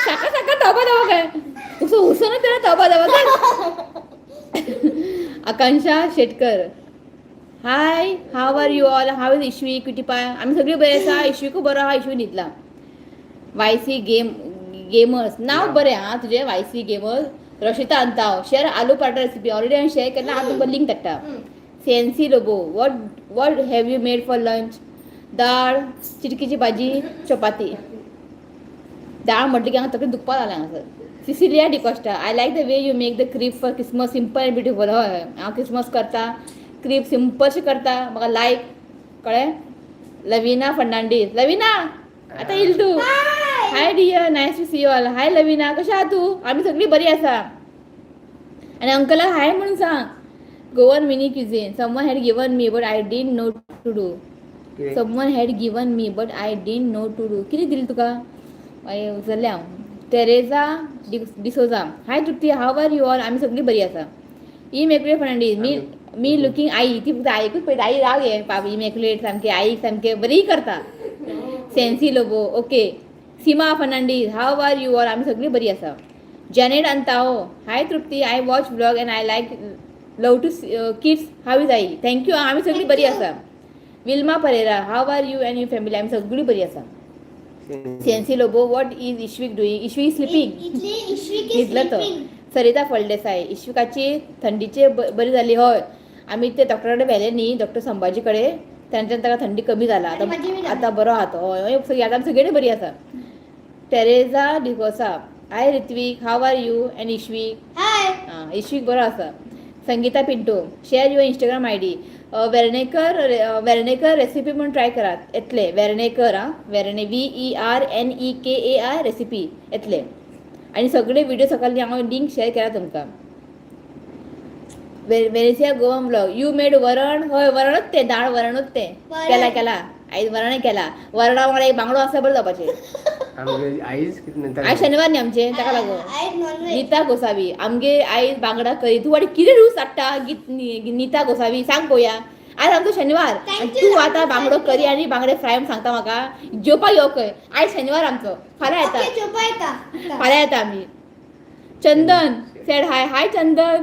सका सका तोबा तोबा काय उसो हुसन तेरा तोबा तोबा काय. आकांक्षा Shetkar, hi, how are you all? How is Ishvi cutie pie? आमी सगळी बरे आसा. इश्वीकू बरो आहा. इश्वी न्हिदला. वायसी गेम गेमर्स, नाव बरें आं तुजें, YC gamers. Rashita Antao, share aloo paratha recipe. Already हांवें शेअर केला, हांव तुमकां लिंक धाडटा. CNC Lobo, what have you made for lunch? दाळ, चिटकीची भाजी, चपाती. दाळ म्हटली की हांगा तकली दुखपाक लागल्या हांगासर. Cecilia D'Costa, I like the way you make the crib for Christmas, simple and beautiful. हय हय, हांव क्रिसमस करता, क्रीब सिंपलशी करता. म्हाका लायक कळ्ळें. लवीना फर्नांडीस, लवीना आतां येयल तूं. Hi dear, nice to see you all. Hi Lavina, कशें आहा तूं? आमी सगळीं बरी आसा. आनी अंकलाक हाय म्हणून सांग. Goan mini cuisine, someone had given me but I didn't know to do. कितें? Someone had given me but I didn't know to do. कितें दिलें तुका? मागीर विसरलें हांव. Teresa D'Souza, hi Trupti, how are you all? आमी सगळीं बरी आसा. इमॅक्युलेट फर्नांडीस, मी मी लुकींग आई, ती फक्त आईकूच पळयता. आई राव गे बाब, इमॅक्युलेट सामकी आईक सामकें बरी करता. सेन्सी Lobo, okay. Seema Fernandes, how are you all? आमी सगळीं बरी आसा. Janet Antao, hi Trupti, I watch vlog and I like love to kids. How is I? Thank you. आमी सगळीं बरी आसा. Wilma Pereira, how are you and your family? आमी सगळीं बरी आसा. CNC Lobo, what is Ishvik doing? Ishvik sleeping. इतली इश्विक. न्हिदलो तो. सरिता फळदेसाय, इश्विकाची थंडीचे बरी जाली. हय, आमी ते डॉक्टरा कडेन व्हेले न्ही, डॉक्टर संभाजी कडेन, तांच्यान ताका थंडी कमी जाला. आनी म्हाजी बी आतां जाली. आतां बरो आहा तो. हय हय, सगळी आतां आमी सगळी बरी आसा. Teresa D'Costa, hi Ritwik, how are you and Ishvik? हाय. आं, इश्वीक बरो आसा. Sangeeta Pinto, share your Instagram ID. Vernekar, Vernekar recipe म्हणून ट्राय करात, येतले. वेर्णेकर, आं, वेर्णे, VERNEKAR recipe येतले आनी सगळे व्हिडिओ सकाळी हांव लिंक शेअर केला तुमकां. Venezia Goan blog, you made वरण? हय, वरणूच तें, दाळ वरणूच तें. वरण. केला, केला आयज वरण केला. वरणा वांगडा एक बांगडो आसा, बरें जावपाचें. आमगे आयज कितें नंतर. आयज शनिवार न्ही आमचें, ताका लागून. आयज नॉनव्हेज. नीता गोसावी, आमगे आयज बांगडा करी. तूं वाडी कितें रूच हाडटा? नीता गोसावी, सांग पळोवया. आयज आमचो शनिवार Thank आनी you, तूं आतां thank बांगडो you. करी आनी बांगडे फ्राय म्हूण सांगता म्हाका. जेवपाक यो खंय. आयज शनिवार आमचो, फाल्यां येता. ओके, जेवपा येता. फाल्यां येता आमी. Chandan said hi. Hi Chandan.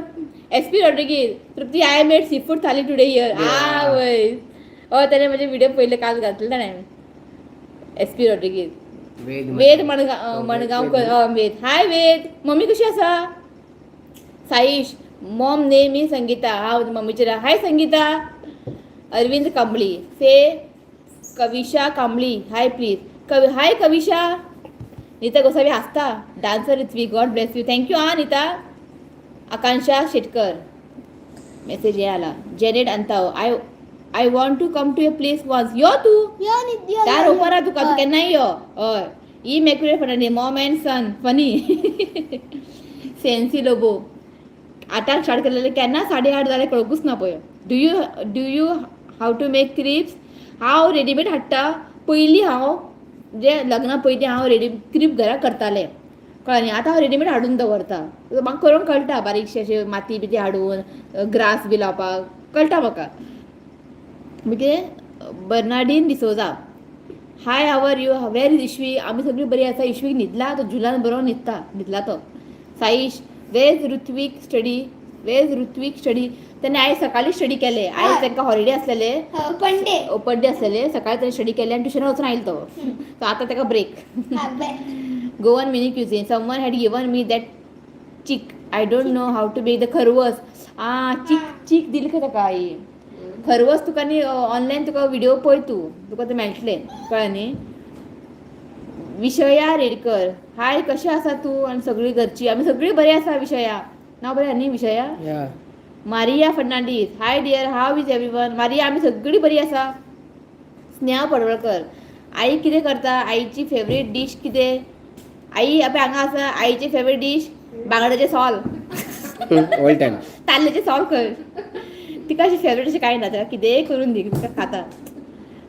S P Rodrigues, Trupti, I made sea food thali today here. आ वय, हय, ताणें म्हजे व्हिडिओ पयले काल घातले ताणें. S P Rodrigues. वेद. वेद मणगांव, मणगांवकर. हय, वेद. हाय वेद, मम्मी कशी आसा? Saish, mom name is Sangeeta. हांव मम्मीचेर. Hi Sangeeta. Arvind Kambli say Kavisha Kambli hi please. Kavi, hi Kavisha. Nita Gosavi हासता. Dancer Ritvik, God bless you. Thank you. हा नीता. आकांक्षा शेटकर, मेसेज हे आला. Janet Antao, I want to come to a place once. यो तूं. यो नी, यो. दार यो, ओपन आहा तुका, तूं हय. केन्नाय यो. हय. Immaculate Fernandes, mom and son funny. Sency Lobo, आठाक स्टार्ट केलेले, केन्ना 8:30 जालें कळकूच ना पळय. Do you how to make crepes? हांव रेडीमेड हाडटा. पयलीं हांव म्हणजे लग्ना पयलीं हांव रेडी क्रिप घरा करतालें, कळ्ळें न्ही? आतां हांव रेडीमेड हाडून दवरता. म्हाका करूंक कळटा, बारीकशे अशें माती बिती हाडून ग्रास बी लावपाक कळटा म्हाका. मागीर Bernardine D'Souza, hi, how are you? Where is Ishvi? आमी सगळीं बरी आसा. इश्वीक न्हिदला तो, जुलान बरो न्हिदता, न्हिदला तो. Saish, where is Ritvik study? Where is Ritvik study? तेणे आयज सकाळी स्टडी केले. आयज हय. तांकां हॉलिडे आसलेले. हय, ओपन डे. ओपन डे आसलेले. सकाळी ताणें स्टडी केले आनी ट्युशनाक वचून आयलो तो. सो आतां ताका ब्रेक. हा, बरें. Goan mini cuisine, someone had given me that chik. I don't know how to make the kharwas. आ, चीक. चीक दिली खंय ताका आई. खरवस तुका न्ही ऑनलायन तुका व्हिडिओ पळय तूं, तुका ते मेळटले, कळ्ळें न्ही? विषया रेडकर, हाय, कशें आसा तूं आनी सगळीं घरची? आमी सगळीं बरीं आसा. विषया, नांव बरें आहा न्ही विषया? या. Maria Fernandes, hi dear, how is everyone? Maria, आमी सगळीं बरी आसा. स्नेहा पडवळकर, आई कितें करता? आईची फेवरेट डीश कितें? आई आपल्या हांगा आसा. आईची फेवरेट डीश बांगड्याचें सोल. All time. ताल्ल्याचें सोल खंय. तिका अशें फेवरेट अशें कांय ना, तिका कितेंय करून दी, तिका खाता.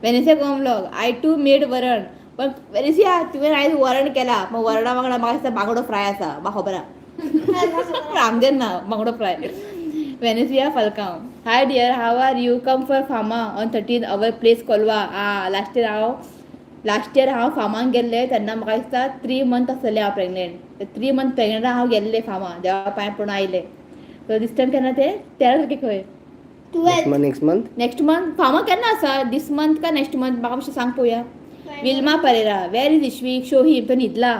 वेनेसिया गोम व्लॉग, I to made वरण. पण वेनेसिया, तुवें आयज वरण केला, मग वरणा वांगडा म्हाका दिसता बांगडो फ्राय आसा, म्हाका खबर आहा. आमगेर ना बांगडो fry. Venesia Falcao, hi dear, how are you? Come for Fama on 13, our place, Colva. आ, लास्ट इयर हांव फार्माक गेल्लें तेन्ना म्हाका दिसता 3 मंथ आसलेलें हांव प्रेगनेंट. 3 मंथ प्रेगनेंट हांव गेल्लें फार्मा, देवा पांय पडून आयलें. सो दीस टायम केन्ना तें, 13 तारखे खंय. Next 12. Month, next month. Next month Fama केन्ना आसा? दीस मंथ का नेक्स्ट मंथ, म्हाका मातशें सांग पळोवया. Wilma Pereira, where is Ishvik? Show him. तो न्हिदला.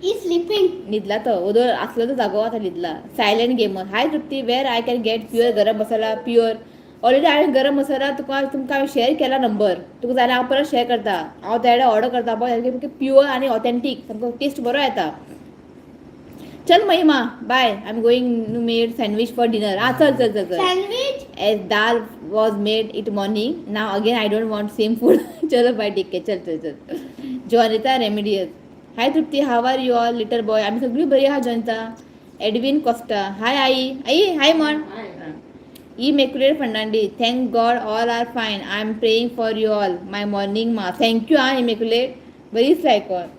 He sleeping. न्हिदला तो, ओदोळ आसलो तो जागो, आतां न्हिदला. Silent gamer, hi Trupti, where I can get pure garam masala? Pure already हांवें गरम मसाला तुका, तुमकां हांवें शेअर केला नंबर. तुका जाल्यार हांव परत शेअर करता. हांव त्या ऑर्डर करता पळय, सामकें प्युअर आनी ऑथेंटीक, सामको टेस्ट बरो येता. चल Mahima, bye. I am going to made sandwich for dinner. आ, चल चल चल चल. Sandwich. As dal was made it morning, now again I don't want same food. चलो बाय, ठीक आहे, चल चल चल. Jonita Remedios, hi Trupti, how are you all little boy? आम्ही सगळी बरी आहा जॉनिता. एडविन कोस्टा, हाय आई. आई हाय म्हण. Immaculate Fernandes, thank God all are fine. I am praying for you all, my morning ma. Thank you. हा immaculate, बरीच icon.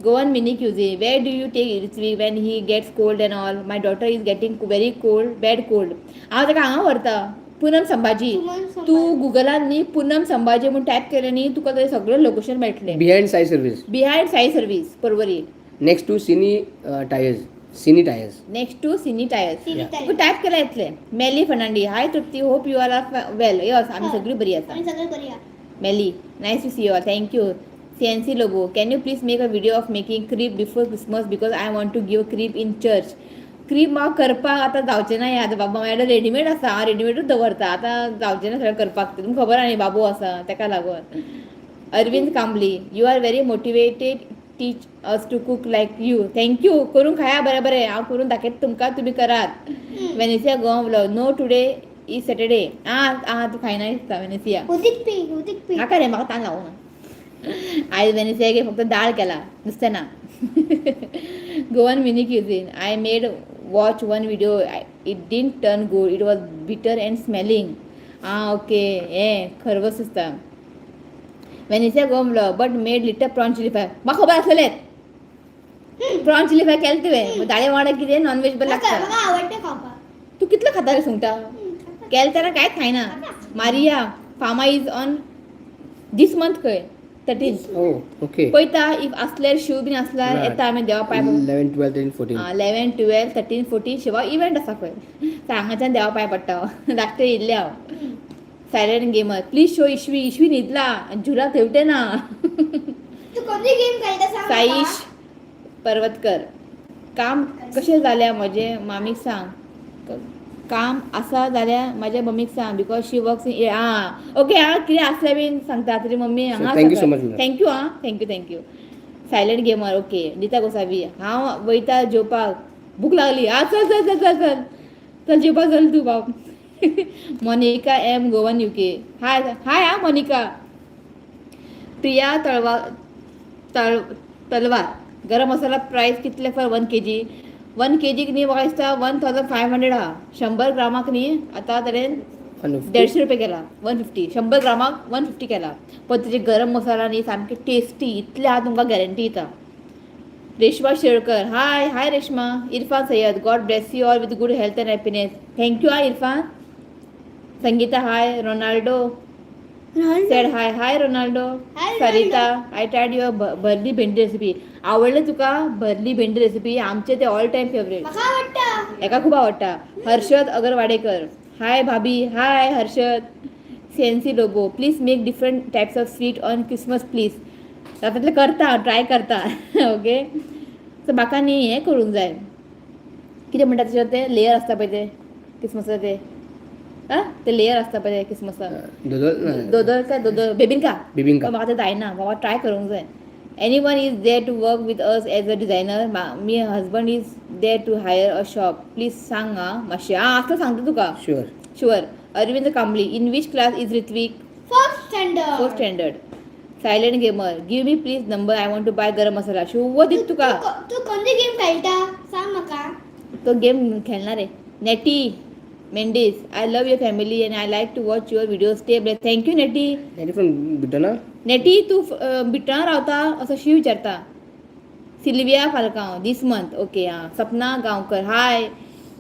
Goan mini cuisine, where do you take Ritvik when he gets cold and all? My daughter is getting very cold, bad cold. हांव ताका हांगा व्हरता, पुनम संभाजी. पुनम संभाजी. तूं गुगलान न्ही पुनम संभाजी म्हूण type केलें न्ही, तुका थंय सगळें लोकेशन मेळटलें. Behind Sai service. Behind Sai service, Porvorim. Next to Cine Tyres, Cine Tyres. Next to Cine Tyres. Cine Yeah. तुका time. Type केला येतलें. मेली Fernandes, hi Trupti, hope you are well. Yes, आमी हय. सगळीं बरी आसा. आमी सगळे बरी आहा. Melly, nice to see you all. Thank you. CNC Lobo, can you please make a video of making crepe before Christmas because I want to give crepe in church. Crepe म्हाका करपाक आतां जावचें ना. आतां बाबा म्हाजे कडेन रेडीमेड आसा, हांव रेडीमेडूच दवरता. आतां जावचें ना सगळें करपाक, तुमकां खबर आहा न्ही, बाबू आसा ताका लागून. Arvind Kambli, you are very motivated. Teach us to cook like you. Thank you. करून खाया बरें बरें. हांव करून दाखयता तुमकां, तुमी करात. Venezia Goa vlog. No, today is Saturday. आं आं, तूं खायना दिसता वेनेसिया. उदीक पी, उदीक पी. नाका रे, म्हाका तान लागूना. आयज वेनेसियाक फक्त दाळ केला, नुस्तें ना. Goan mini cuisine. I made watch one video, it didn't turn good, it was bitter and smelling. आं ओके, हें खरवस दिसता. Venezia Goan vlog, but made little prawn chilli fry. म्हाका खबर आसलेलें प्रॉन चिली फ्राय केलें तुवें. दाळे वांगडा कितें नॉनव्हेज बरें म्हाका लागता. म्हाका आवडटा खावपाक. तूं कितलें खाता रे सुंगटां? खाता. केलें जाल्यार कांयच खायना. Maria Fama is on this month खंय, 13. Oh, okay. पळयता if आसल्यार, शू बीन आसल्यार येता आमी देवा पांय. 11, 12, 13, 14. 11, 12, 13, 14 शिवा इव्हेंट आसा खंय. सो हांगाच्यान देवा पांय पडटा हांव. धाकटे येयल्लें हांव. Silent gamer, please show Ishvi. Ishvi न्हिदला आनी झुला थेवटे ना. तू कोणती गेम खेळटा सांग म्हाका. साईश पर्वतकर, काम कशें जाल्यार म्हजें मामीक सांग. काम आसा जाल्यार म्हाज्या मम्मीक सांग because she works in. आं ओके, आं कितें आसल्यार बीन सांगता तुजी मम्मी. So, हांगा. Thank you so much, madam. Thank you. आं, thank you, thank you. Silent gamer, okay. Nita Gosavi, हांव वयता जेवपाक, भूक लागली. आं, चल चल चल चल चल चल, जेवपाक चल तूं बाब. Monica M Goan UK, hi hi. आं मोनिका. प्रिया तळवा तळ तलवार, गरम मसाला प्रायस कितले फॉर 1 केजी? 1 केजीक न्ही, म्हाका दिसता 1500 आहा. 100 ग्रामाक न्ही आतां तरेन 150. 150 रुपया केला. 150, 100 ग्रामाक 150 केला. पण तेजे गरम मसाला न्ही सामके टेस्टी इतले आहा, तुमकां गॅरंटी दिता. रेश्मा शेळकर, हाय हाय Reshma. Irfan Syed, God bless you all with good health and happiness. Thank you. हा इरफान. संगीता, हाय. Ronaldo said hi. Hi Ronaldo. Hi, Sarita, I tried your भरली भेंडी रेसिपी. आवडले तुका भरली भेंडी रेसिपी? आमचे ते ऑल टाइम फेवरेट. म्हाका आवडटा. एका खूप आवडटा. हर्षद अगरवाडेकर, हाय भाभी. हाय Harshad. सेन्सी Lobo, please make different types of sweet on Christmas please. तातूंतलें करता, ट्राय करता. ओके, सो म्हाका न्ही हें करूंक जाय. कितें म्हणटा तेचेर ते लेयर आसता पळय ते क्रिसमसा ते, आं ते लेयर आसता पळय ते क्रिसमसा. दोदोल. दोदोल काय दोदोल, बेबिंका. बिबिंका. पण म्हाका ते जायना बाबा, ट्राय करूंक जाय. Anyone is there to work with us as a designer? Me husband is there to hire a shop. Please सांग. आं मातशें आं आसल्यार सांगता तुका. Sure. Sure. Arvind Kambli, in which class is Ritvik? Fourth standard. Fourth standard. Silent gamer, give me please number, I want to buy garam masala. Sure दीत तुका. तू कोणती गेम खेळटा सांग म्हाका. तो गेम खेळणार आहे. Nettie Mendes, I love your family and I like to watch your video. Stay bless. Thank you Nettie. Nettie from Bidana. नेटी, तूं बिट्टां रावता असो शी विचारता. सिल्विया फालकांव, दीस मंथ, ओके. आं, सपना गांवकर, हाय.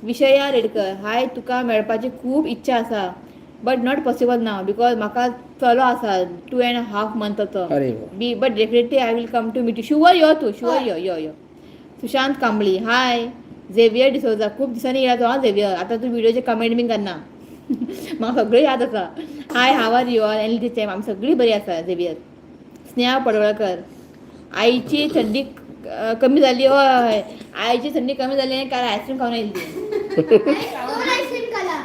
विशया रेडकर, हाय. तुका मेळपाची खूब इच्छा आसा but not possible now because म्हाका चलो आसा 2.5 मंथाचो. अरे वा. Be but definitely I will come to meet you. Sure यो तूं, शुअर यो यो यो. सुशांत कांबळी, हाय. झेवियर डिसोजा, खूब दिसांनी येयला तूं. आं झेवियर, आतां तूं व्हिडियोचे कमेंट बीन करना. म्हाका सगळें याद आसा. Hi, how are you all? And teacher, आमी सगळीं बरी आसा झेवियर. स्नेहा पडवळकर, आईची थंडी कमी जाली? हय, आईची थंडी कमी जाली कारण आयस्क्रीम खावन येयल्ली. दोन आईस्क्रीम खाला.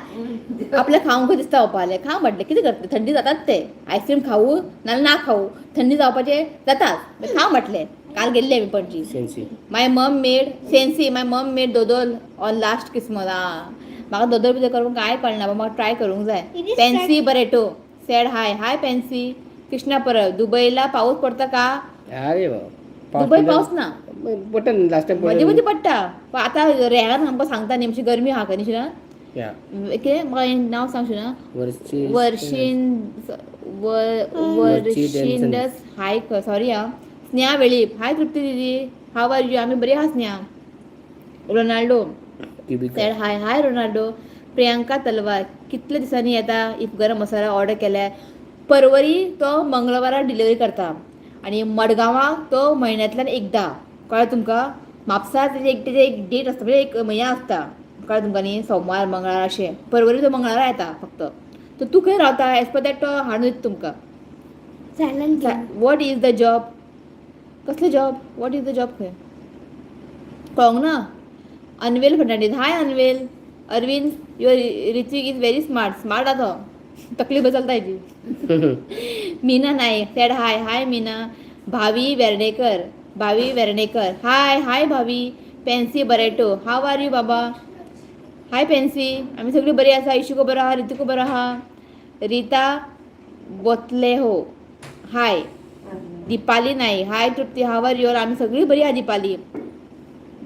आपल्या खावंक दिसता ओपाले खा म्हटलें. कितें करतलें, थंडी जातात ते. आयस्क्रीम खावू नाल्यार ना खावू, थंडी जावपाचें जातात. खा म्हटलें. काल गेल्ले आमी Panaji. सेन्सी. My mom made Sensi, my mom made dodol on last Christmas. आं, म्हाका दोदोल बिदोल करूंक कांय कळना, पूण म्हाका ट्राय करूंक जाय. It is Pansy Barreto said hi. Hi Pansy. Krishna Parab, दुबईला पाऊस पडता का? अरे वा. दुबई पाऊस ना. पडटा लास्ट टाइम. मदीं मदीं पडटा, पण आतां रेहान आमकां सांगता न्ही, मातशी गरमी आहा खंय न्ही शिना. या. कितें म्हाका हें नांव सांग शिना. वर्षी. वर्षीन वर्षिंडस, हाय. सॉरी आं. स्नेहा वेळीप, हाय तृप्ती दिदी, how are you? आमी बरी आहा Sneha. Ronaldo cubic. Sad hi. हाय रोनाल्डो. प्रियांका तलवार, कितले दिसांनी येता if गरम मसाला ऑर्डर केल्यार? परवरी तो मंगळवारा डिलिव्हरी करता आनी मडगांवाक तो म्हयन्यांतल्यान एकदां. कळ्ळें तुमकां? म्हापसा तेजे एक डेट आसता, म्हणजे एक म्हयन्या आसता. कळ्ळें तुमकां न्ही? सोमार, मंगळार अशें. परवरी तो मंगळारा येता फक्त. तर तूं खंय रावता एज पर that तो हाडून दिता तुमकां. Silent game. What is the job? कसलें job? What is the job खंय कळोंक ना. Anvel Fernandes, hi Anvel. Arvind, your Ritvik is very smart. Smart आहा तो, तकली बरी चलता हेजी. मीना नाईक सॅड हाय. हाय मीना. भावी वेर्णेकर. भावी वेर्णेकर, हाय हाय भावी. Pensi Barreto, how are you बाबा? हाय पेन्सी, आमी सगळीं बरी आसा. इशुको बरो आहा, रितिको बरो आहा. रिता बोतले हो, हाय. दीपाली नाईक, हाय तृप्ती, how are you? आमी सगळीं बरी आहा. Deepali,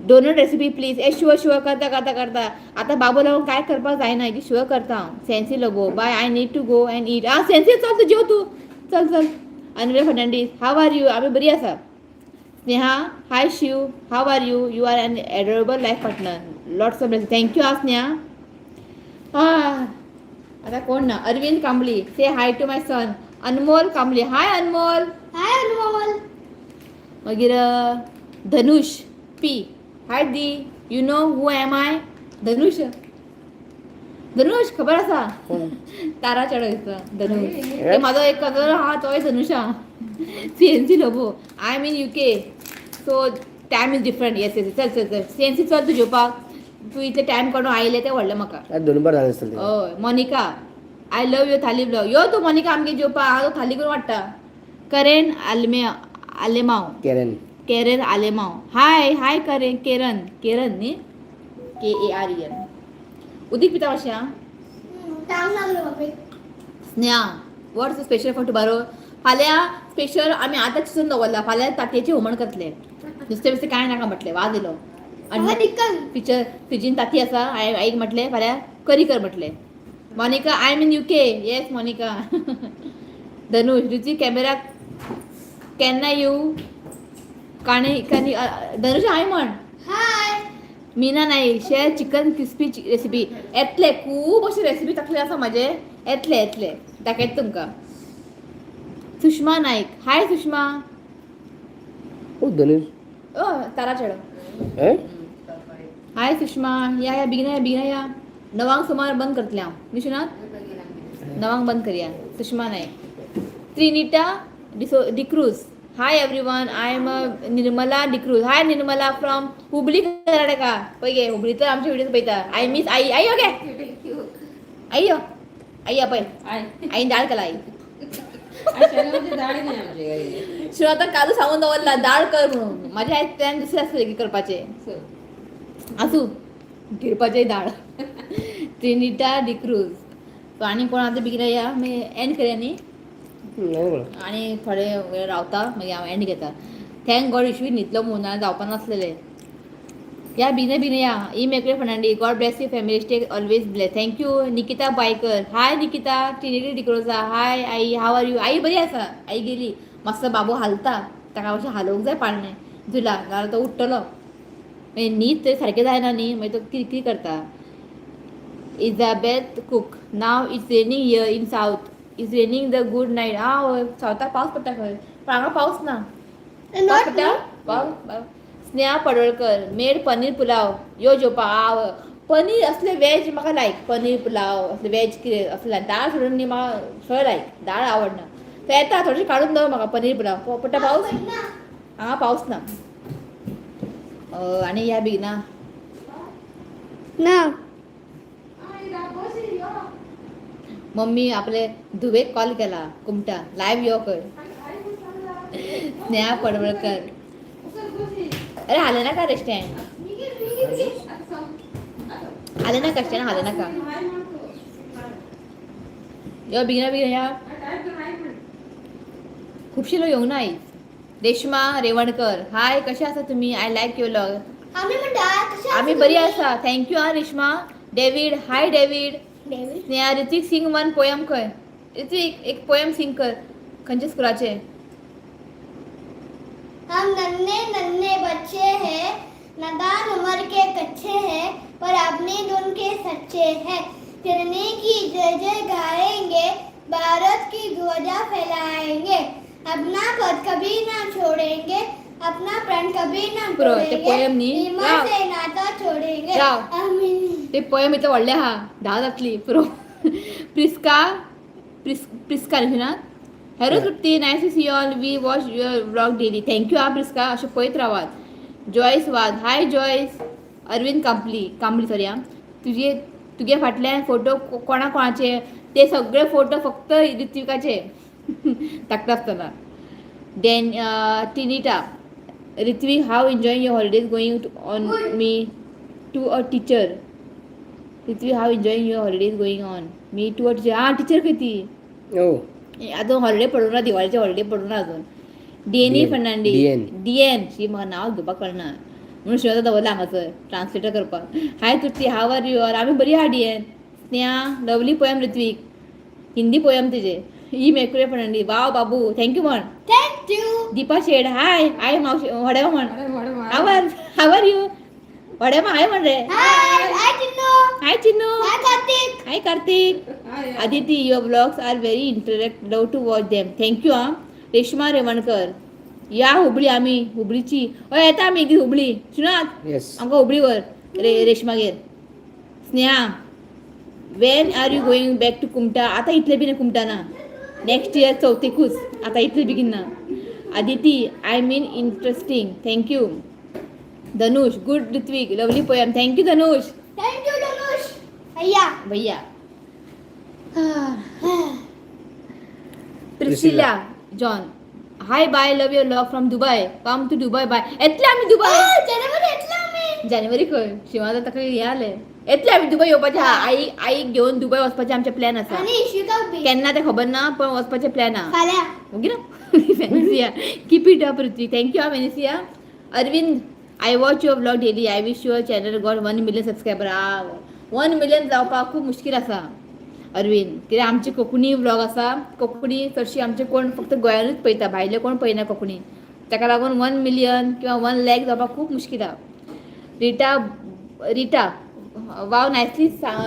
Donut recipe please. A sure sure, करता करता करता. आतां बाबू लागून कांय करपाक जायना, इतली शुअर करता हांव. सेन्सी Lobo, bye, I need to go and eat. आं सेन्सी, चल तूं जेव, तूं चल चल. अनुरे फर्नांडीस, how are you? आमी बरी आसा. Sneha, hi Shiv, how are you? You are an adorable life partner, lots of blessing. Thank you आं स्नेहा. आतां कोण ना. Arvind Kambli, say hi to my son Anmol Kambli. Hi Anmol. Hi Anmol. मागीर धनुष P, hi the, you know who am I? Dhanush, Dhanush खबर आसा. तारा चेडो दिसता धनुष. ते म्हाजो एक कजन आहा, तोय धनुष आहा. C N C Lobo, I am in UK, so time is different. Yes, चल चल चल सी एन सी, चल तूं जेवपाक. तूं इतले टायम काडून आयलें तें व्हडलें म्हाका. 2 बार झालं असेल ते. हय. Monica, I love your thali vlog. यो तूं मोनिका आमगे जेवपाक, हांव थाली करून वाडटा. करेन आलमे आलेमाव. केरन. केरन आलेमाव, हाय हाय करेन, केरन, केरन न्ही, KAREN. उदीक पिता मातशें आं. टांग लागलो बापरे. Sneha, what's special for tomorrow? फाल्यां स्पेशल आमी आतां चिंतून दवरला, फाल्यां तातयेचें हुमण करतले. नुस्तें बिस्तें कांय नाका म्हटलें, वाज येयलो. म्हाका दिक्कत. पिक्चर फ्रिजीन ताती आसा. हांवें आईक म्हटलें फाल्यां करी कर म्हटलें. Monica, I am in UK. Yes Monica. Dhanush, Ruchi camera केन्ना येऊ काणी काणी. धनुष, हाय म्हण. हाय. Meena Naik, share chicken crispy recipe. येतले, खूब अशे रेसिपी तकले आसा म्हाजे. येतले येतले, दाखयता तुमकां. सुषमा नाईक, हाय सुषमा. ओ धनुष. ओ तारा चेडो. हे? हाय सुषमा, या या, बेगिना या, बेगिना या. 9 सुमार बंद करतलें हांव. विश्वनाथ, 9 बंद करया. Sushma Naik. त्रिनिटा डिसो D'Cruz, hi everyone, I am Nirmala D'Cruz. Hi Nirmala from Hubli, Karnataka. पळय गे, हुबळी तर आमचे व्हिडिओ पळयता. I miss I. आई यो गे, आई यो, आई या पळय. आईन डाळ केला आई. डाळी नाही आमच्या घरी. शिव आता कालू सांगून दवरला डाळ कर म्हणून. माझ्या आईक प्लॅन दुसरे आसले की करपाचे. आसूं, गिरपाचे डाळ. त्रिनिटा डिक्रूज. आनी कोण आतां बेगीन या, मागीर एंड करया न्ही. नाही बोला. आनी थोडे वेळ रावता, मागीर हांव एंड घेता. Thank God इशवी न्हिदलो म्हणून, नाल्यार जावपा नासलेले. या बेगिना बेगिना या. ई मेकळे Fernandes, God bless you family, stay always bless. Thank you. Nikita Baikar, hi Nikita. Trinity D'Cruz, hi I, how are you? आई बरी आसा. आई गेली. मातसो बाबू हालता, ताका मातशें हालोवंक जाय पाळणें झुला, नाल्यार तो उठ्ठलो. मागीर न्हीद तर सारकें जायना न्ही, मागीर तो किरकिर करता. Elizabeth cook, now it's raining here in south, it's raining the good night. आं हय, सावथाक पावस पडटा खंय, पण हांगा पावस ना. पावस पडटा. पावस. स्नेहा पडवळकर, मेड पनीर पुलाव, यो जेवपाक. आं पनीर असले वेज म्हाका लायक, पनीर पुलाव असले वेज कितें असले. दाळ सोडून न्ही, म्हाका सगळें लायक, दाळ आवडना. ते येता, थोडेशें काडून दवर म्हाका पनीर पुलाव. पडटा पावस हांगा? पावस ना. आनी ह्या बेगिना. ना. मम्मी आपले धुवेक कॉल केला, कुमटा लायव्ह यो खंय. स्नेहा पडवळकर, अरे हाले नाका रे स्टँड, हाले नाका स्टँड, हाले नाका. यो बेगिना बेगिना या. खुबशे लोक येवंक ना आयज. रेश्मा रेवणकर, हाय, कशे आसा तुमी? I like your vlog. आम्ही म्हणटा कशे आसा आमी बरी तुमी? आसा, thank you आं Reshma. David, hi David. David. Sneha, Hrithik sing one poem खंय. ऋत्विक, एक पोयम सिंग कर. खंयच्या स्कुलाचे? हम नन्हे नन्हे बच्चे हैं, नादान उम्र के कच्चे हैं, पर अपनी धुन के सच्चे हैं. तिरंगे की जय जय गाएंगे, भारत की ध्वजा फैलाएंगे, अपना पद कभी ना छोड़ेंगे, अपना प्रण कभी ना पुरो, ते तोड़ेंगे, poem न्ही. ईमान राव. से नाता छोड़ेंगे. राव. आमीन. ते पोयम इतलें व्हडलें आहा, 10 जातली पुरो. प्रिस्का, प्रिस्का न्ही ना? Hello Trupti, nice to see all, we watch your vlog daily. Thank you आ प्रिस्का, अशें पळयत रावात. जॉयस वाज, हाय जॉयस. अरविंद कांबली, कांबली सॉरी आं. तुजे तुगे फाटल्यान फोटो कोणा कोणाचे? ते सगळे फोटो फक्त ऋत्विकाचे धाकटो आसतना. डेन टिनिटा. Ritvik, how enjoying your holidays going on? Me too a teacher. Ritvik, how enjoying your holidays going on? Me too a teacher. हां, टिचर खंय ती? हो. अजून हॉलिडे पडूं ना, दिवाळीचे हॉलिडे पडूं ना अजून. DNE DN. Fernandes. DN. DN शी, म्हाका नांव घेवपाक कळना म्हणून शिवाय दवरला हांगासर ट्रान्सलेटर करपाक. Hi Trupti, how are you? आमी बरी आहा DN. Sneha, lovely poem Ritvik. Hindi poem तुजे. ई मेकुरे फर्नांडीस, वाव बाबू, thank you म्हण. Thank you. Deepa Shet, हाय हाय मावशी, व्हड्या म्हण. अरे व्हड. हाव are you? व्हड्या हाय म्हण रे. हाय हाय चिन्नू. हाय चिन्नू. हाय कार्तिक. हाय Kartik. Aditi, your vlogs are very interact, love to watch them. Thank you. हा, रेश्मा रेवणकर, या हुबळी, आम्ही हुबळीची. हय, येता आमी एक दीस हुबळी. सुनात. येस. आमकां हुबळीवर रे रेश्मागेर. Sneha, when are you going back to Kumta? आता इतले बेगीन कुमटा ना, नेक्स्ट इयर चवथीकूच, आता इतले बेगीन ना. Aditi, I mean interesting, thank you. Dhanush, good Ritvik, lovely poem. Thank you Dhanush. Thank you Dhanush भैया. भैया. Priscilla John, hi bye, love your love from Dubai. Come to Dubai bye. येतले आमी Dubai. जानेवारी येतले आमी. जानेवारी खंय शिवाजा ताका हें जालें. येतले आमी दुबय येवपाचे आहा. आई आईक घेवन दुबय वचपाचें आमचें प्लॅन आसा. आणि इशिका बी. केन्ना तें खबर ना, पण वचपाचें प्लॅन आहा. फाल्यां. ओके ना. Venezia, keep it up Ritvik. Thank you हा Venezia. Arvind, I watch your vlog daily. I wish your channel got 1 million subscriber. Ah, 1 million जावपाक खूब मुश्कील आसा अरविंद, कित्याक आमची कोंकणी व्लॉग आसा. कोंकणी चडशी आमचे कोण फक्त गोंयानूच पळयता, भायले कोण पळयना कोंकणी. ताका लागून 1 मिलियन किंवा 1 लॅक जावपाक खूब मुश्कील आहा. Rita, Rita, wow, nicely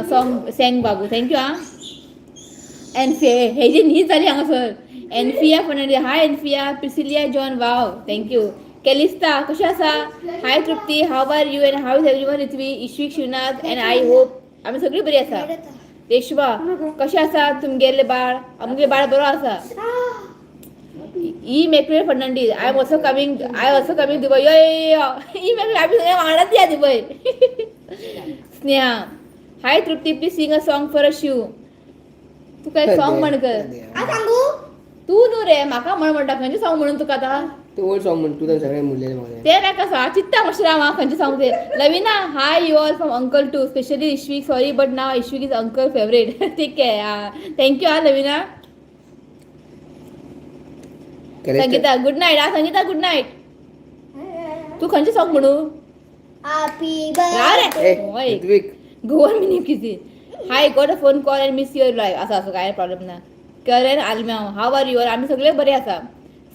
song sang Babu. Thank you हा. एनफिया, हेजी न्हीद जाली हांगासर. एनफिया फर्नांडीस, हाय एनफिया. Priscilla John, wow, thank you. Calista, कशें आसा? Hi Trupti, how are you and how is everyone? Ritvi, Ishvik, Shivnath and I hope आमी सगळीं बरी आसा. रेश्मा, कशें आसा तुमगेलें बाळ? आमगे बाळ बरो आसा. ई मेकळे Fernandes, I am also coming, I also coming Dubai. यो यो यो, ई मेकळे, आमी सगळे वांगडाच या Dubai. Sneha, hi Trupti, please sing a song for a Shiv. तू काय सॉंग म्हण कर. आ सांगू. तू न्हू रे, म्हाका म्हण म्हणटा. खंयचें सॉंग म्हणून तुका आतां? ते ओल्ड सॉंग म्हण तूं, सगळें म्हणलेलें म्हाका. ते नाका सॉंग, चित्ता मातशें राव हांव खंयचें सॉंग ते. Lavina, hi you all from uncle too, specially Ishvik. Sorry, but now Ishvik is uncle favourite. Take care. Thank you हा लविना. संगीता, गुड नायट हा. Sangeeta, good night. तू खंयचें सॉंग म्हणू? हॅपी राव रे. ए. होय. Ritwik. Goan mini cuisine, hi, got a phone call and miss your live. आसा असो काय प्रॉब्लेम ना. करेन आलम्याव, how are your? आमी सगळे बरे आसा.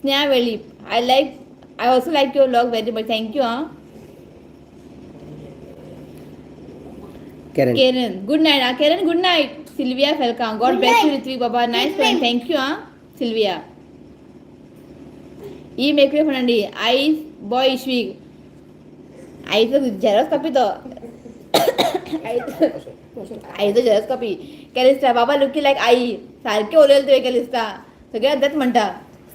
Sneha Velip, I also like your vlog very much. Thank you हा. कॅरन. केरन, गुड नायट हा. केरन, good night. Sylvia Falcao, God Good bless you. night. Ritwik Baba, nice. Good night. Thank you हा Sylvia. E मेकळे फर्नांडीस, आई boy इश्वीक. आईचो Xerox copy तो, आईचो Xerox copy. कॅलिस्टा बाबा लुकी लायक आई. सारकें उलयलें तुवें कॅलिस्टा, सगळ्यांत तेंच म्हणटा.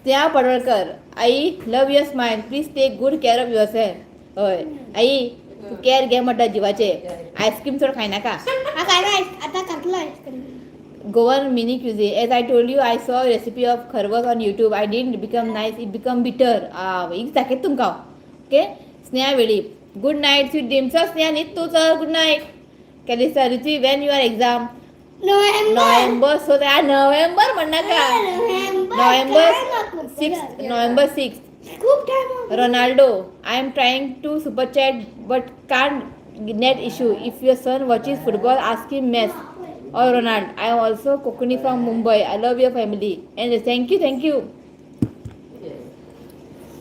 स्नेहा पडवळकर, आई love your smile, please take good care of yourself. हय आई, तूं केअर घे म्हणटा जिवाचे, आयस्क्रीम चड खायनाका. हा काय आता खातलो ice cream. Goan mini cuisine. As I told you, I saw a recipe of kharwas on YouTube. I didn't become nice. It become bitter. Ah, एक दाखयत तुमकां. Okay. Sneha Velip, good night, sweet dreams. चल स्नेहा, न्हीद तूं, चल, good night. Calista, Ritvi, when your exam? November. November. So November म्हणनाका. November. November 6, November 6. खूप time. Ronaldo, I am trying to super chat but can't, net issue. If your son watches football, ask him Messi or Ronaldo. I am also Kokani from Mumbai. I love your family. And thank you, thank you.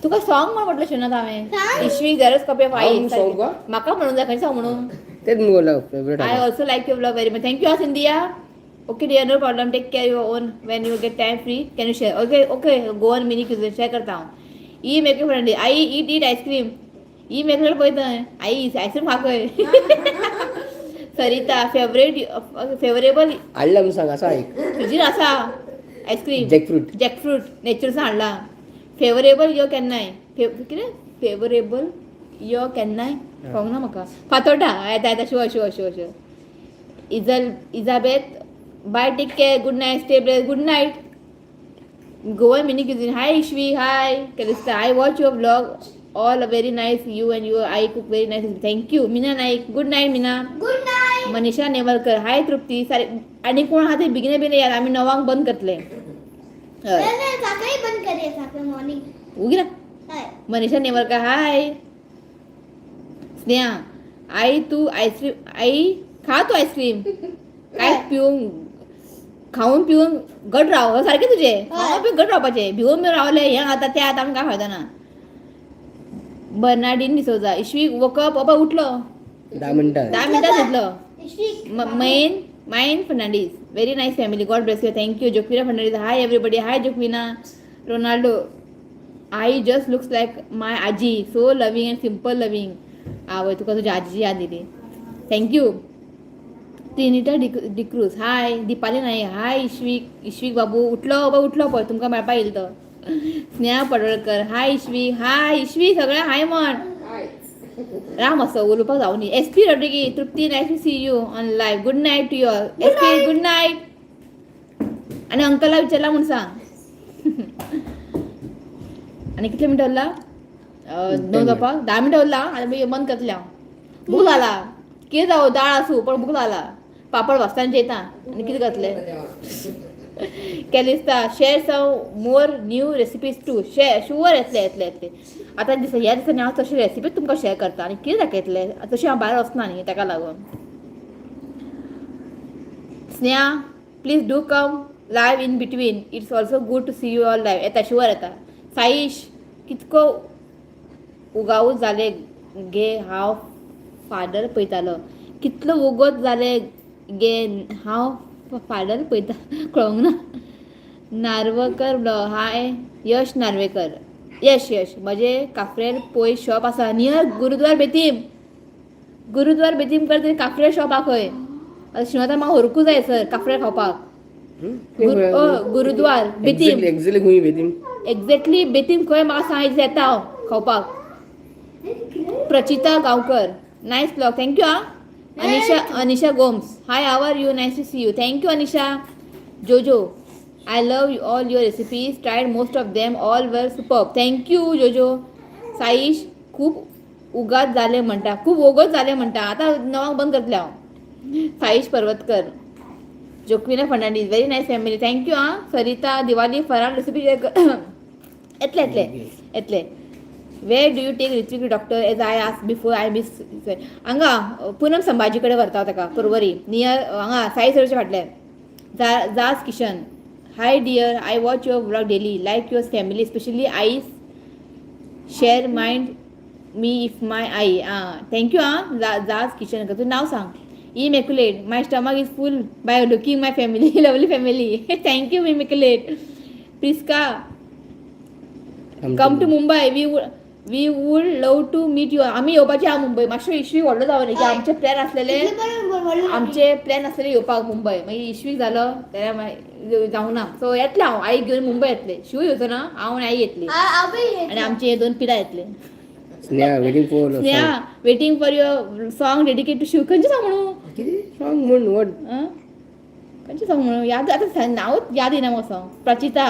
तुका song म्हण म्हटलं शिवनाथ हांवें. सांग. इश्वीक Xerox copy of आई. हांव song का? म्हाका म्हणून जाय, खंयचें सॉंग म्हणून? तेच मुगो favourite. I also like your vlog very much. Thank you, Cynthia. Okay, dear, no problem. Take care your own. When you get time free, can you share? Okay, okay. Goan mini cuisine share करता हूँ. E make friend, I eat eat ice cream. E make पळयता आई ice cream खाकय. सरिता, favourite favourable. हाडला म्हणून सांग, आसा एक. फ्रिजीन आसा ice cream. Jackfruit. Jackfruit नेचरसान हाडला. फेवरेबल यो केन्नाय कितें फेवरेबल यो केन्नाय कळोंक ना म्हाका. फातोर्डा येता येता, sure sure sure sure. Izel Elizabeth, bye, take care, good night, stay bless, good night. Goan mini cuisine, hi Ishvi, hi Calista. I watch your vlog All very nice. You and your I cook very nice. Thank you. Meena Naik, good night Meena. Good night. Manisha Nevalkar, हाय तृप्ती. सारे आणि कोण आहा ते बेगिने बेगीन यात, आमी 9 बंद करतले. हय. नाही नाही, सकाळी बंद करूया, सकाळी मॉर्निंग. उगी ना. हय. मनीषा नेवलकर, हाय स्नेहा. आई तू आईस्क्रीम, आई खा तू आईस्क्रीम. काय पिऊन खाऊन पिऊन गट राव सारखे तुझे. खाऊन पिऊन गट रावपाचे, भिवून बी रावले हे आता ते आता आमकां काय फायदा ना. बर्नाडीन डिसोजा, इशवी वकप बाबा उठलो. 10 मिनटां. 10 मिनटां उठलो. इश्वी. Main mine Fernandes, very nice family, God bless you. Thank you. Joquina Fernandes, hi everybody. Hi Joquina. Ronaldo, I just looks like my आजी, so loving and simple loving. आवय, तुका तुझ्या आजीची याद दिली. Thank you. Trinita D'Cruz, हाय. दीपाली नाईक, हाय. इश्वीक, इश्वीक बाबू उठलो बाबा, उठलो पळय, तुमकां मेळपा येईल तो. स्नेहा पडवळकर, हाय इश्वी. हाय इश्वी, सगळ्या हाय म्हण. राम असो उलोवपाक जावं न्ही. S P Rodrigues, Trupti, nice to see you on live. Good night to you all. S P, good night. आणि अंकला विचारला म्हणून सांग. आणि कितले मिनटं उरला? 9 जावपाक 10 मिनटां उरला. आनी मागीर बंद करतलें हांव. भूक लागला. कितें जावं, दाळ आसूं, पण भूक लागला. पापड भाजता जेयता आनी कितें करतलें? Calista, share some more new recipes too. Share sure, येतले येतले येतले. आतां दिसा ह्या दिसांनी हांव तशी रेसिपी तुमकां शेअर करता आनी कितें दाखयतलें, तशें हांव भायर वचना न्ही ताका लागून. Sneha, please do come live in between. It's also good to see you all live. येता, शुअर येता. साईश, कितको उगाऊ जाले गे हांव फादर पळयतालो. कितलो वोगोत जाले गे हांव फादर पळयता. कळोंक ना. नार्वकर ब्लॉग, हाय यश नार्वेकर. यश, यश, म्हजे काफ्रेल पोय शॉप आसा नियर गुरुद्वार बेतीम. गुरुद्वार बेतीम कर काफ्रेल शॉप आहा खंय. आतां श्रीनाथा, म्हाका व्हरूंकूच जाय सर काफ्रेल खावपाक. गुरुद्वार बेतीम. एक्झॅक्टली खंय बेतीम? एक्झॅक्टली बेतीम खंय म्हाका सांग, येता हांव खावपाक. Prachita Gaonkar, nice blog. Thank you. आ Anisha, Anisha Gomes, hi, how are you? Nice to see you. Thank you Anisha. Jojo, I love all your recipes, tried most of them, all were super. Thank you Jojo. Saish, खूप उगाच जाले म्हणटा, खूप वोगोत जाले म्हणटा. आतां 9 बंद करतलें हांव. Saish Parvatkar, जोक्विना Fernandes, very nice family. Thank you. आ सरिता, दिवाली फराळ रेसिपी येतले येतले येतले. Where do you take Ritvik doctor, as I ask before, I miss. हांगा पुनम संभाजी कडेन व्हरता हांव ताका, पर्वरी नियर हांगा साई सरच्या फाटल्यान. जा जास Kishan, hi dear, I watch your vlog daily, like your family, specially eyes share mind me if my आई. आं, thank you. आं जा जास किशन, तुजें नांव सांग. Immaculate, my stomach is full by looking my family, lovely family. Thank you Immaculate. Priska, come to Mumbai, we would love to meet you. आमी येवपाची आहा मुंबय. मातशें इश्वी व्हडलो जावं न्ही की आमचे प्लॅन आसलेले. आमचे प्लॅन आसलेले येवपाक मुंबय, मागीर इश्वीक जालो जाल्यार मागीर जावंक ना. सो येतलें हांव, आईक घेवन मुंबय येतलें. शिव येवचो ना, हांव आनी आई येतली आनी आमची हे दोन पिलां येतले. Sneha, waiting for. Sneha, waiting for your song dedicate to Shiv. खंयचें song म्हणू? किती सॉंग म्हण वट? आं? खंयचें सॉंग म्हणू? याद आतां नांवूच याद येना म्हाका song. Prachita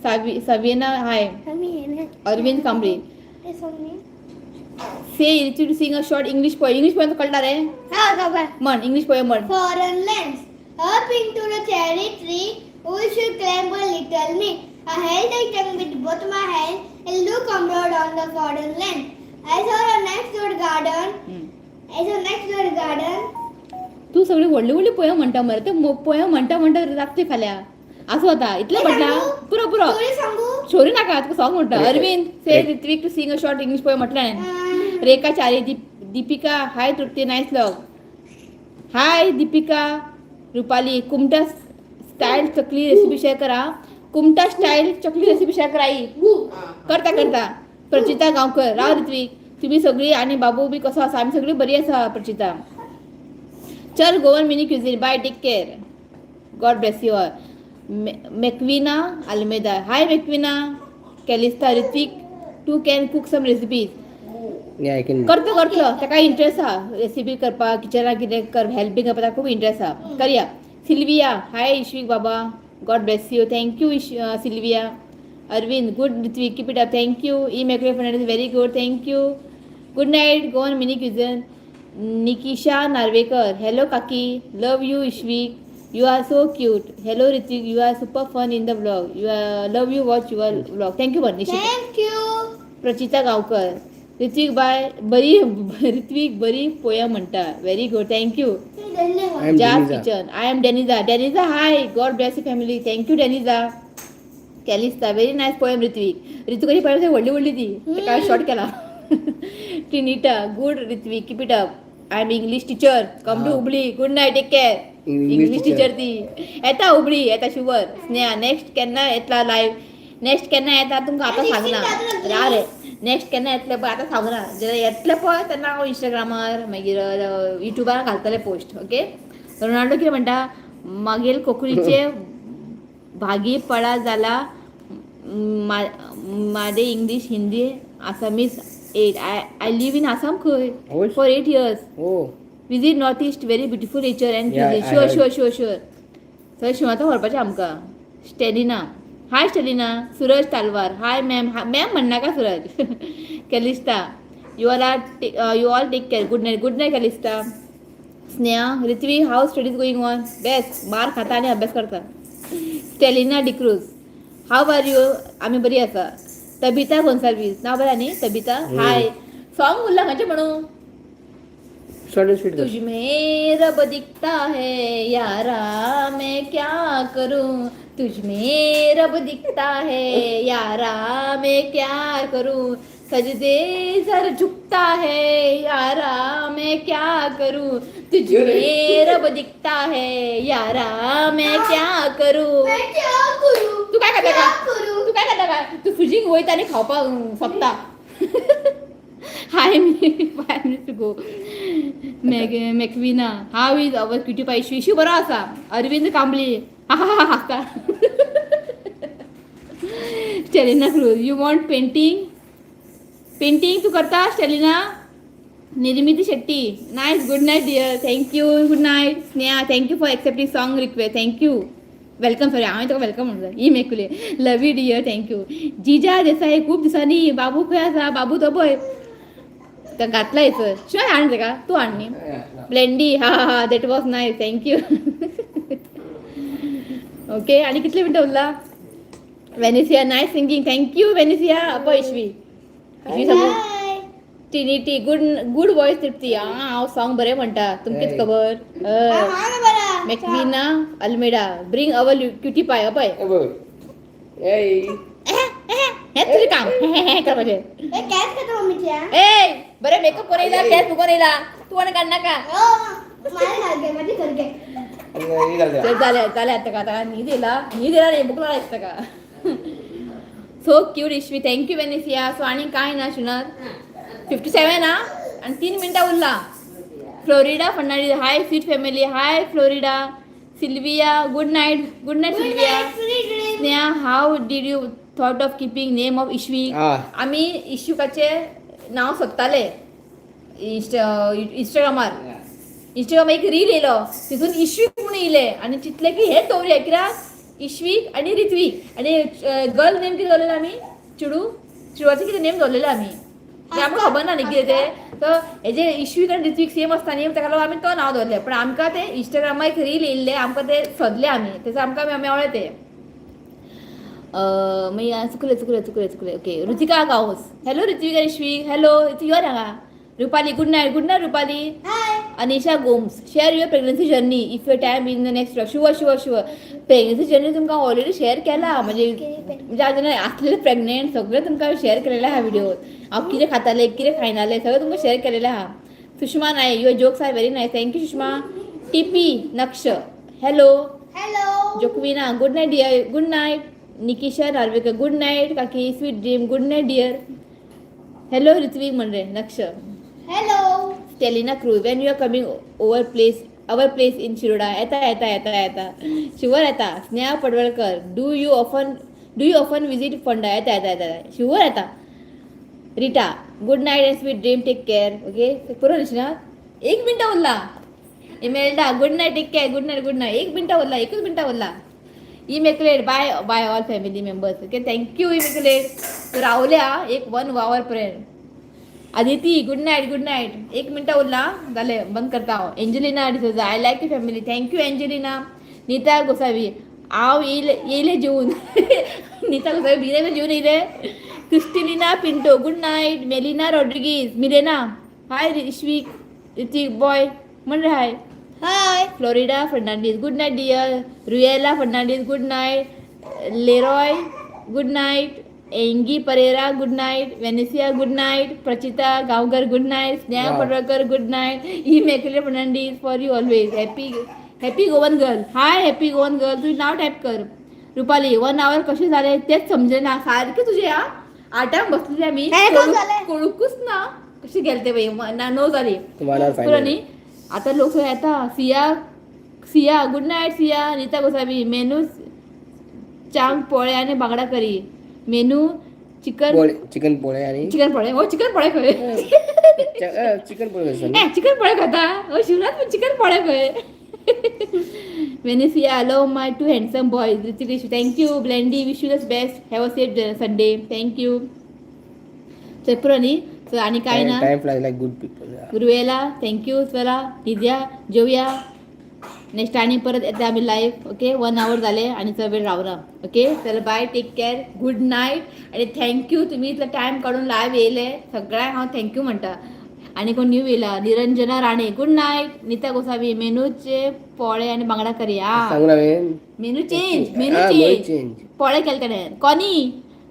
Savi Savina, hi. Arvind Kambli, say to sing a short English poem. English poem कळटा रे? म्हण, इंग्लिश पोएम म्हण. Foreign lands. Up into the cherry tree, who should climb a little me? I held a tongue with both my hands and look abroad on the foreign land. I saw a next door garden. I saw next door garden. तू सगळी व्हडली व्हडली poem म्हणटा मरे. ते poem म्हणटा म्हणटा रातची फाल्यां आसूं आतां इतलें म्हटलां, पुरो पुरो. स्टोरी सांगू? स्टोरी नाका, तुका सॉंग म्हणटा. Arvind, say Ritvik to sing a short English poem म्हटलें हांवें. रेखा चारी, दीपिका, हाय तृप्ती, नायस व्लॉग. हाय दीपिका. रुपाली, कुमटा स्टायल चकली रेसिपी शेअर करा. कुमटा स्टायल चकली रेसिपी शेअर करा आई. करता करता. प्रचिता गांवकर, राव ऋत्विक, तुम्ही सगळी आणि बाबू बी कसो आसा? आमी सगळी बरी आसा प्रचिता. चल, Goan mini cuisine, bye, take care, God bless you all. मेक्विना Almeida, hi मेक्विना. Calista, Ritvik too can cook some recipes. Yeah, I can. करतो करतलो, ताका इंट्रस्ट आहा रेसिपी करपाक, किचनाक कितें कर हेल्पींग करपाक ताका खूब इंट्रस्ट आहा. करया. सिल्विया, हाय इश्वीक बाबा, God bless you. Thank you Sylvia. Arvind, good Ritvik, keep it up, thank you. E मेकळे Fernandes, very good, thank you. Good night, Goan mini cuisine. Nikisha Narvekar, hello काकी, love you Ishvik, you are so cute. Hello Ritvik, you are super fun in the vlog, you are love you watch your vlog. Thank you म्हण Nishita. Thank you. Prachita Gaonkar, Ritvik bye बरी, ऋत्विक बरी पोया म्हणटा, very good, thank you. धन्यवाद. I am Jazz Deniza. Kitchen, I am Deniza. Deniza, hi, God bless you family, thank you Deniza. Calista, very nice poem Ritvik. ऋतुकाची poem व्हडली व्हडली ती काय short केला. Tinita, good Ritvik, keep it up. I am English teacher, come to हा. Hubli. Good night, take care. English English teacher. Teacher ती. येता हुबळी येता sure. Sneha, next केन्ना येतला लायव्ह? नेक्स्ट केन्ना येता तुमकां आतां सांगना रा रे. नेक्स्ट केन्ना येतले पळय आतां सांगना. जेन्ना येतले पळय तेन्ना हांव इंस्टाग्रामार मागीर युट्यूबार घालतलें पोस्ट. ओके, रोनाल्डो कितें म्हणटा? मागीर कोंकणीचे भागी पडा जाला मादे English, Hindi, Assamese eight. I live in Assam खंय होय. For 8 years. Oh. Visit North East, very beautiful nature and Yeah, I sure heard. Sure sure sure. थंय शिंवाचो व्हरपाचें आमकां. Stelina, hi Stelina. Suraj Talwar, hi ma'am. Ma'am म्हणनाका Suraj. Calista, you all are you all take care, good night. Good night Calista. Sneha, Ritvi, how studies going on? Best. मार खाता आनी अभ्यास करता. Stelina D'Cruz, how are you? आमी बरी आसा. Tabitha Gonsalves, नांव बरें न्ही तबिता. हाय. सॉंग उरला खंयचें म्हणू? Short and sweet. तुझ में रब दिखता है यारा मैं क्या करूं, तुझ में रब दिखता है यारा मैं क्या करूं, सजदे सर झुकता है यारा मैं क्या करूं, तुझ में रब दिखता है यारा मैं क्या करूं. मैं क्या करू? तू काय करता क्या का? करू? तू काय करता का? तू फ्रिजींग वयता आनी खावपाक सोदता. हाय, मी 5 minutes to go. मॅकविना, how is our cutie pie? Ishu बरो आसा. अरविंद कांबळी हा हा हा हासता. Stelina Cruz, you want painting? Painting तू करता Stelina? Nirmiti Shetty, nice, good night dear, thank you, good night. Sneha, thank you for accepting song request, thank you. Welcome, sorry, हांवें तुका welcome म्हणूं E मेकुले, love you dear, thank you. Jija Desai, खूब दिसांनी. बाबू खंय आसा? बाबू तो पळय ताका घातला हेसर. शिवाय हाड ताका, तूं हाड न्ही. ब्लेंडी, हा हा हा, that was nice, thank you. Okay, आनी कितले मिनटां उरला? Venicia, nice singing, thank you Venicia. पळय इशवी, इशवी सगळं. Bye. Trinity, good good voice Tripti. आं, हांव सॉंग बरें म्हणटा, तुमकां Hey. खबर. हा, हा ना बरा. Macvina Almeida, bring our cutie pie. पळय. हेंच तुजें काम करपाचें. ए, कॅच करतो मम्मीच्या. ए, बरें मेकअप करून येयला, केस फुगोवन येयला तूं, आनी काडनाका. हो, माझ्या घे, माझी घर घे. चल, जालें जालें आतां ताका न्हीद येयला, न्हीद येयला रे, भूक लागला दिसता का. So cute Ishvi, thank you Venicia. So आनी कांय ना शिनार. 57 आ आनी 3 मिनटां उरला. Florida Fernandes, hi sweet family, hi Florida. Sylvia, good night, good night good Sylvia. Night, sweet dream. Sneha, how did you thought of keeping name of Ishvi? आमी इशुकाचे नांव सोदताले इंस्टाग्रामार. इंस्टाग्रामार एक reel येयलो, तितून इश्वीक म्हणून येयले आनी चिंतलें की हें दवरुया, कित्याक इश्वीक आनी ऋत्वीक. आनी गर्ल नेम कितें दवरलेलें आमी? चेडू, चेडवाचें कितें नेम दवरलेलें आमी तें आमकां खबर ना न्ही कितें तें. तर हेजे इश्वीक आनी ऋत्वीक सेम आसता न्ही, ताका लागून आमी तो नांव दवरलें. पण आमकां तें इंस्टाग्रामार एक रील येयल्लें, आमकां तें सोदलें आमी, तेजो आमकां मेवळें तें. मागीर चुकलें चुकलें चुकलें चुकलें. ओके, रुतिका गांवस, हॅलो ऋत्विक आनी इश्वीक. हॅलो, यो हांगा. Rupali, good night, good night Rupali. Hi. Anisha Gomes, share your pregnancy journey if your time in the next. Sure sure sure. Pregnancy journey तुमकां ऑलरेडी शेअर केला. म्हणजे म्हणजे हांव आसलेले प्रेग्नेंट सगळें तुमकां शेअर केलेलें आहा व्हिडिओ. हांव कितें खातालें, कितें खायनालें, सगळें तुमकां शेअर केलेलें आहा. Sushma Naik, your jokes are very nice, thank you Sushma. TP Naksh, hello. Hello. Jokvina, good night dear, good night. Nikisha Narvekar, good night काकी, sweet dream, good night dear. Hello Ritvik म्हणरे Naksh. Hello. Stelina Cruz, when you are coming over place, our place in Shiroda? येता येता येता येता, sure येता. Sneha Padwalkar, do you often visit Ponda? येता येता येता, sure येता. Rita, good night and sweet dream, take care. Okay, पुरो ना, एक मिनटां उरला. Imelda, good night, take care, good night, good night. एक मिनटां उरला, एकच मिनटां उरला. Immaculate, bye bye all family members. Okay, thank you Immaculate. रावल्या एक वन वावर पर्यंत. Aditi, good night, good night. एक मिनटं उरला, जालें, बंद करता हांव. Angelina D'Souza, I like you family. Thank you Angelina. Nita Gosavi, हांव येयले येयले जेवन. नीता गोसावी बिरे जेवन येयले. Christilina Pinto, good night. Melina Rodrigues, Milena, hi. Ishvik, Ritik boy म्हण रे हाय. Hi. Florida Fernandes, good night dear. Ruela Fernandes, good night. Leroy, good night. Angie Pereira, good night. Venetia, good night. Prachita Gaonkar, good night. Sneha Wow. Padalkar, good night. Immaculate Fernandes, for you always happy, happy Goan girl. Hi happy Goan girl, तुझे नाव type कर. Rupali, one hour कसे झाले तेच समजेना. सारखे तुझे हा आठांक बसलेले आमी. हे कोण झाले? कोळूकच ना कशी गेले ते बाई. ना णव जाली. 1 hour 5 पुरो न्ही. आता लोक सगळे येता. Siya, Siya, good night Siya. Nita Gosavi, menu चांग पोळे आणि बांगडा करी. मेनू चिकन पोळे, चिकन पोळे आणि चिकन पोळे. हो, चिकन पोळे खंय? चिकन पोळे कसं ए, चिकन पोळे खाता हो शिवराज पण? चिकन पोळे खंय? Venetia, love my two handsome boys, Ritik, thank you. Blendy, wish you the best, have a safe Sunday. Thank you. चल, पुरो न्ही. सो आनी काय ना. Time flies like good people. Ruela, thank you. चला निद्या, जेवया. नेक्स्ट आणि परत येते आम्ही लाईव्ह. ओके, वन आवर झाले आणि चड वेळ रावना. ओके, चल, bye, take care, good night आणि thank you. तुम्ही इतलो टायम काडून लायव्ह येयले, सगळ्यांक हांव thank you म्हणटा. आणि कोण न्यू येयला? Niranjana Rane, good night. नीता गोसावी, मेनूचे पोळे आणि बांगडा करी हा. सांगू हांवें. मेनू चेंज, मेनू हा, चेंज. चेंज. पोळे केले तेणें. कॉनी,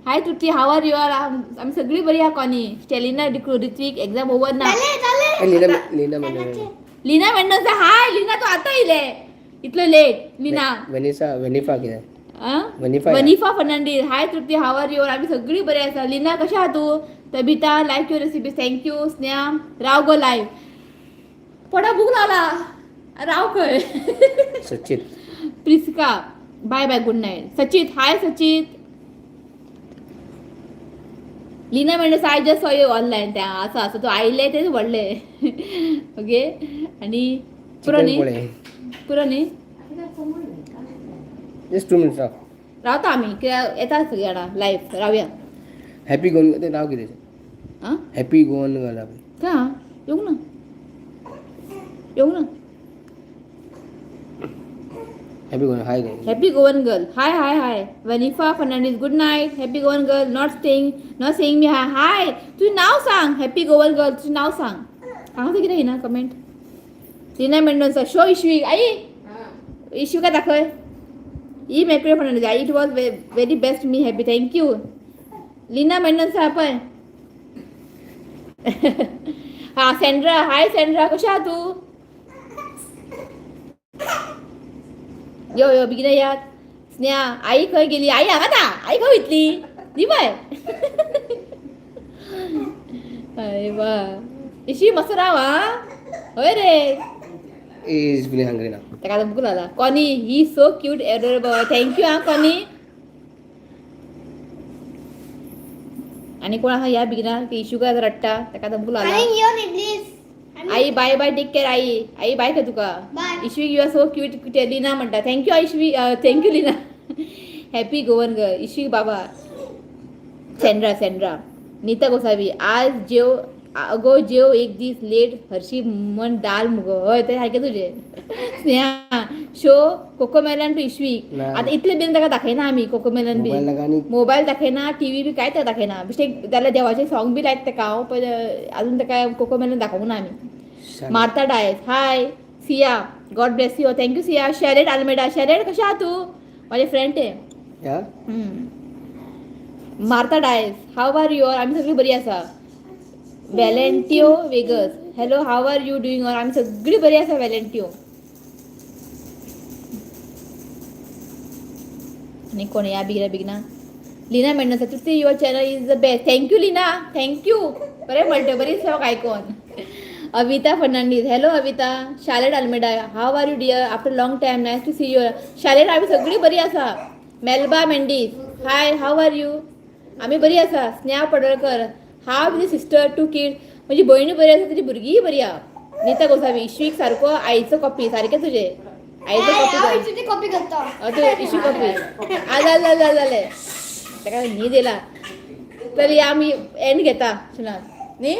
हाय तुटी, how are you? आमी सगळी बरी आहा. Connie, Stelina D'Cruz, Ritvik exam over ना? चालेल चालेल. लीना, लीना म्हणजे लीना मेंडोन्सा, हाय लीना. तू आता येयले, इतलो लेट लीना. वेनिसा, वेनिफा कितें? आ? वनिफा. Vanifa Fernandes, hi Trupti, how are you? आम्ही सगळी बरी आसा. लीना, कशा आहा तू? Tabita, like your recipe, thank you. Sneha, Rao go live, पडा भूक लागला, राव खंय. सचित. Priska, bye bye, good night. Sachit, hi Sachit. Lina Mendonca, I just saw you online. त्या असं असं तू आयले तेच व्हडले. ओके, आणि पुरो चिकन न्ही. पोळे. पुरो न्ही. Just 2 minutes. रावता आमी, कित्याक येता सगळीं जाणां लायव्ह, रावया. हॅपी गोवन, ते नाव कितें? आं? Happy Goan girl. का येवंक ना, येवंक ना. Happy Goan, hi. Happy Goan girl, hi hi hi. Vanifa Fernandes, good night. Happy Goan girl, not staying, not saying me hi. Hi, तुझं नाव सांग. हॅपी गोवन गर्ल, तुझं नाव सांग. हांगा कितें येना कमेंट. रीना मेंडोन्सा, शो इश्वी आई. इश्वी का दाखय. ई मेकळे Fernandes, I, it was very best, me happy. Thank you. Leena Mendonca पळय. हा, सेंड्रा, हाय सेंड्रा, कशें आहा तूं? यो यो, बेगीन यात. स्नेहा, आई खंय गेली? आई हांगा ना. आई खंय वयतली? दी बाय. अरे वा, इशी मस्त राव. हा, हय रे. Is feeling hungry ना. ताका आतां भूक लागला. Connie, he so cute, adorable. Thank you. हा कॉनी. आणि कोण आहा ह्या बेगिना की इशू काय रडटा. ताका आतां भूक लागला. आणि येऊन please. I, bye bye, take care. I, I, bye कर तुका. Bye. Ishvi, you are so cute, Leena म्हणटा. Thank you Ishvi, thank you Leena. Happy Goan girl, Ishvi बाबा. Sandra, Sandra. नीता गोसावी, आज जेव अगो, जेव एक दीस लेट हरशी मन दाल मुगो. हय, ते सारकें तुजें. Sneha, show Cocomelon to Ishvi. ना. आता इतले बेन ताका दाखयना आमी कोकोमेलन बी. मोबायल नाका आनी मोबायल दाखयना, टीव्ही बी कांयच ताका दाखयना. बेश्टें जाल्यार देवाचें सॉंग बी लायता ताका हांव, पण अजून ताका कोकोमेलन दाखोवंक ना आमी. Martha Dias, hi. Siya, God bless you. Thank you Siya. Shared Almeida, shared, कशें आहा तूं? म्हाजें फ्रेंड तें. या. Martha Dias, how are you? आमी सगळीं बरी आसा. Valentino Vegas, hello, how are you doing? आमी सगळीं बरी आसा व्हॅलेंटियो. आनी कोण या बेगिना बेगिना? लिना मेंडोन्सा, तुझे your channel is the best. Thank you Leena, thank you. बरें म्हणटा, बरी दिसता म्हाका आयकोन. Avita Fernandes, hello Avita. Charlotte Almeida, how are you dear? After long time, nice to see you Charlotte. आमी सगळीं बरी आसा. Melba Mendes, hi, how are you? आमी बरी आसा. Sneha Padalkar, how with sister, two kid? म्हजी भयणूय बरी आसा, तुजी भुरगींय बरी आहा. नीता गोसावी, इश्वीक सारको आईचो कॉपी, सारकें तुजें. आयतो हांव कॉपी इशूची कॉपी करता. तूं इशू कॉपी. आ जालें जालें जालें, ताका न्हीद येयला. तर या आमी एंड घेता शिनात न्ही.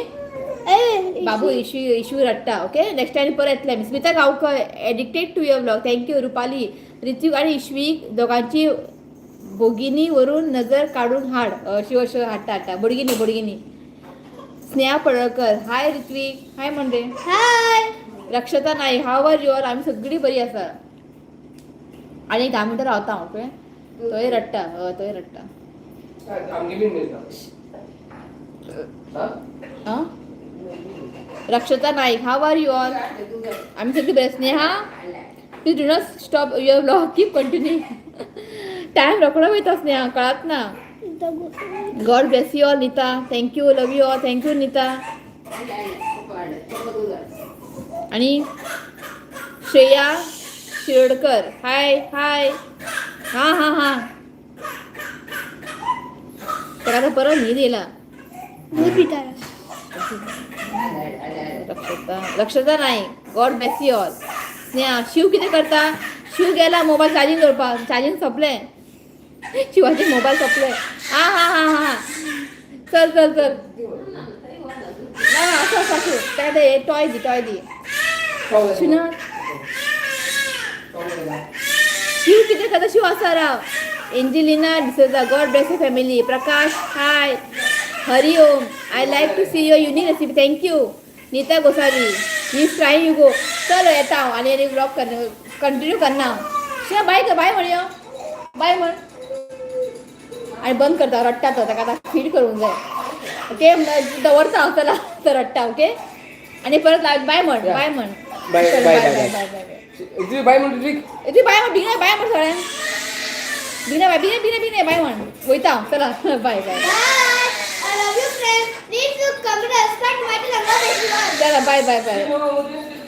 बाबू इशू इशू रडटा. ओके, नेक्स्ट टायम परत येतले आमी. Smita Gaonkar, addicted to your vlog, thank you. Rupali, Ritvik आणि इश्वीक दोगांची बोगिनी वरून नजर काढून हाड. अश्यो अश्यो हाडटा हाडटा बोडगिनी बोडगिनी. स्नेहा पडळकर, हाय ऋत्विक, हाय म्हण रे. हाय. Rakshata Naik, how are you all? आमी सगळी बरी आसा. आनी 10 मिनटां रावता हांव. ओके, तोय रडटा. हय, तोय रडटा. आमगे बीन आं, Rakshata Naik, how are you all? आमी सगळी बरी. Sneha, please do not stop your vlog, keep continue. Time रोकडो वयता स्नेहा, कळत ना. God bless you all. Nita, thank you, love you all. Thank you Nita. आणि श्रेया शिरोडकर, हाय हाय. हां हां हां, ताका आतां परत न्हीद येयला. दूध पिता. Rakshata, Rakshata Naik, God bless you all. Sneha, Shiv कितें करता? शिव गेला मोबायल चार्जींग दवरपाक, चार्जींग सोंपलें शिवाचे, मोबायल सोंपले. आं हां हां हां, चल चल चल ना, आसा आसा. शिव ताका ते टॉय दी, टॉय दी. शिना, शिव कितें करता? शिव आसा राव. Angelina D'Souza, God bless you family. Prakash, hi. Hari Om, I like to see your unique recipe, thank you. Nita Gosavi, he try you go. चल येता हांव आनी आनी ब्लॉग कर, कंटिन्यू करना हांव. शिवा, बाय कर, बाय म्हण यो, बाय म्हण आनी बंद करता. रडटा तो, ताका आतां फीड करूंक जाय. ओके, दवरता हांव, चला, तो रडटा. ओके, आनी परत बाय म्हण, बाय म्हण. बाय, चल, bye, bye bye, bye bye. Bye bye. Bye म्हण ऋत्विक. ती बाय म्हण, बिगना बाय म्हण सगळ्यांक. बिगना बाय, बिगना बिगना बिगना बाय म्हण. वयता हांव, चला, bye bye. Bye. I love you friends. Please do comment, subscribe to my channel. चला, बाय बाय बाय. बाय.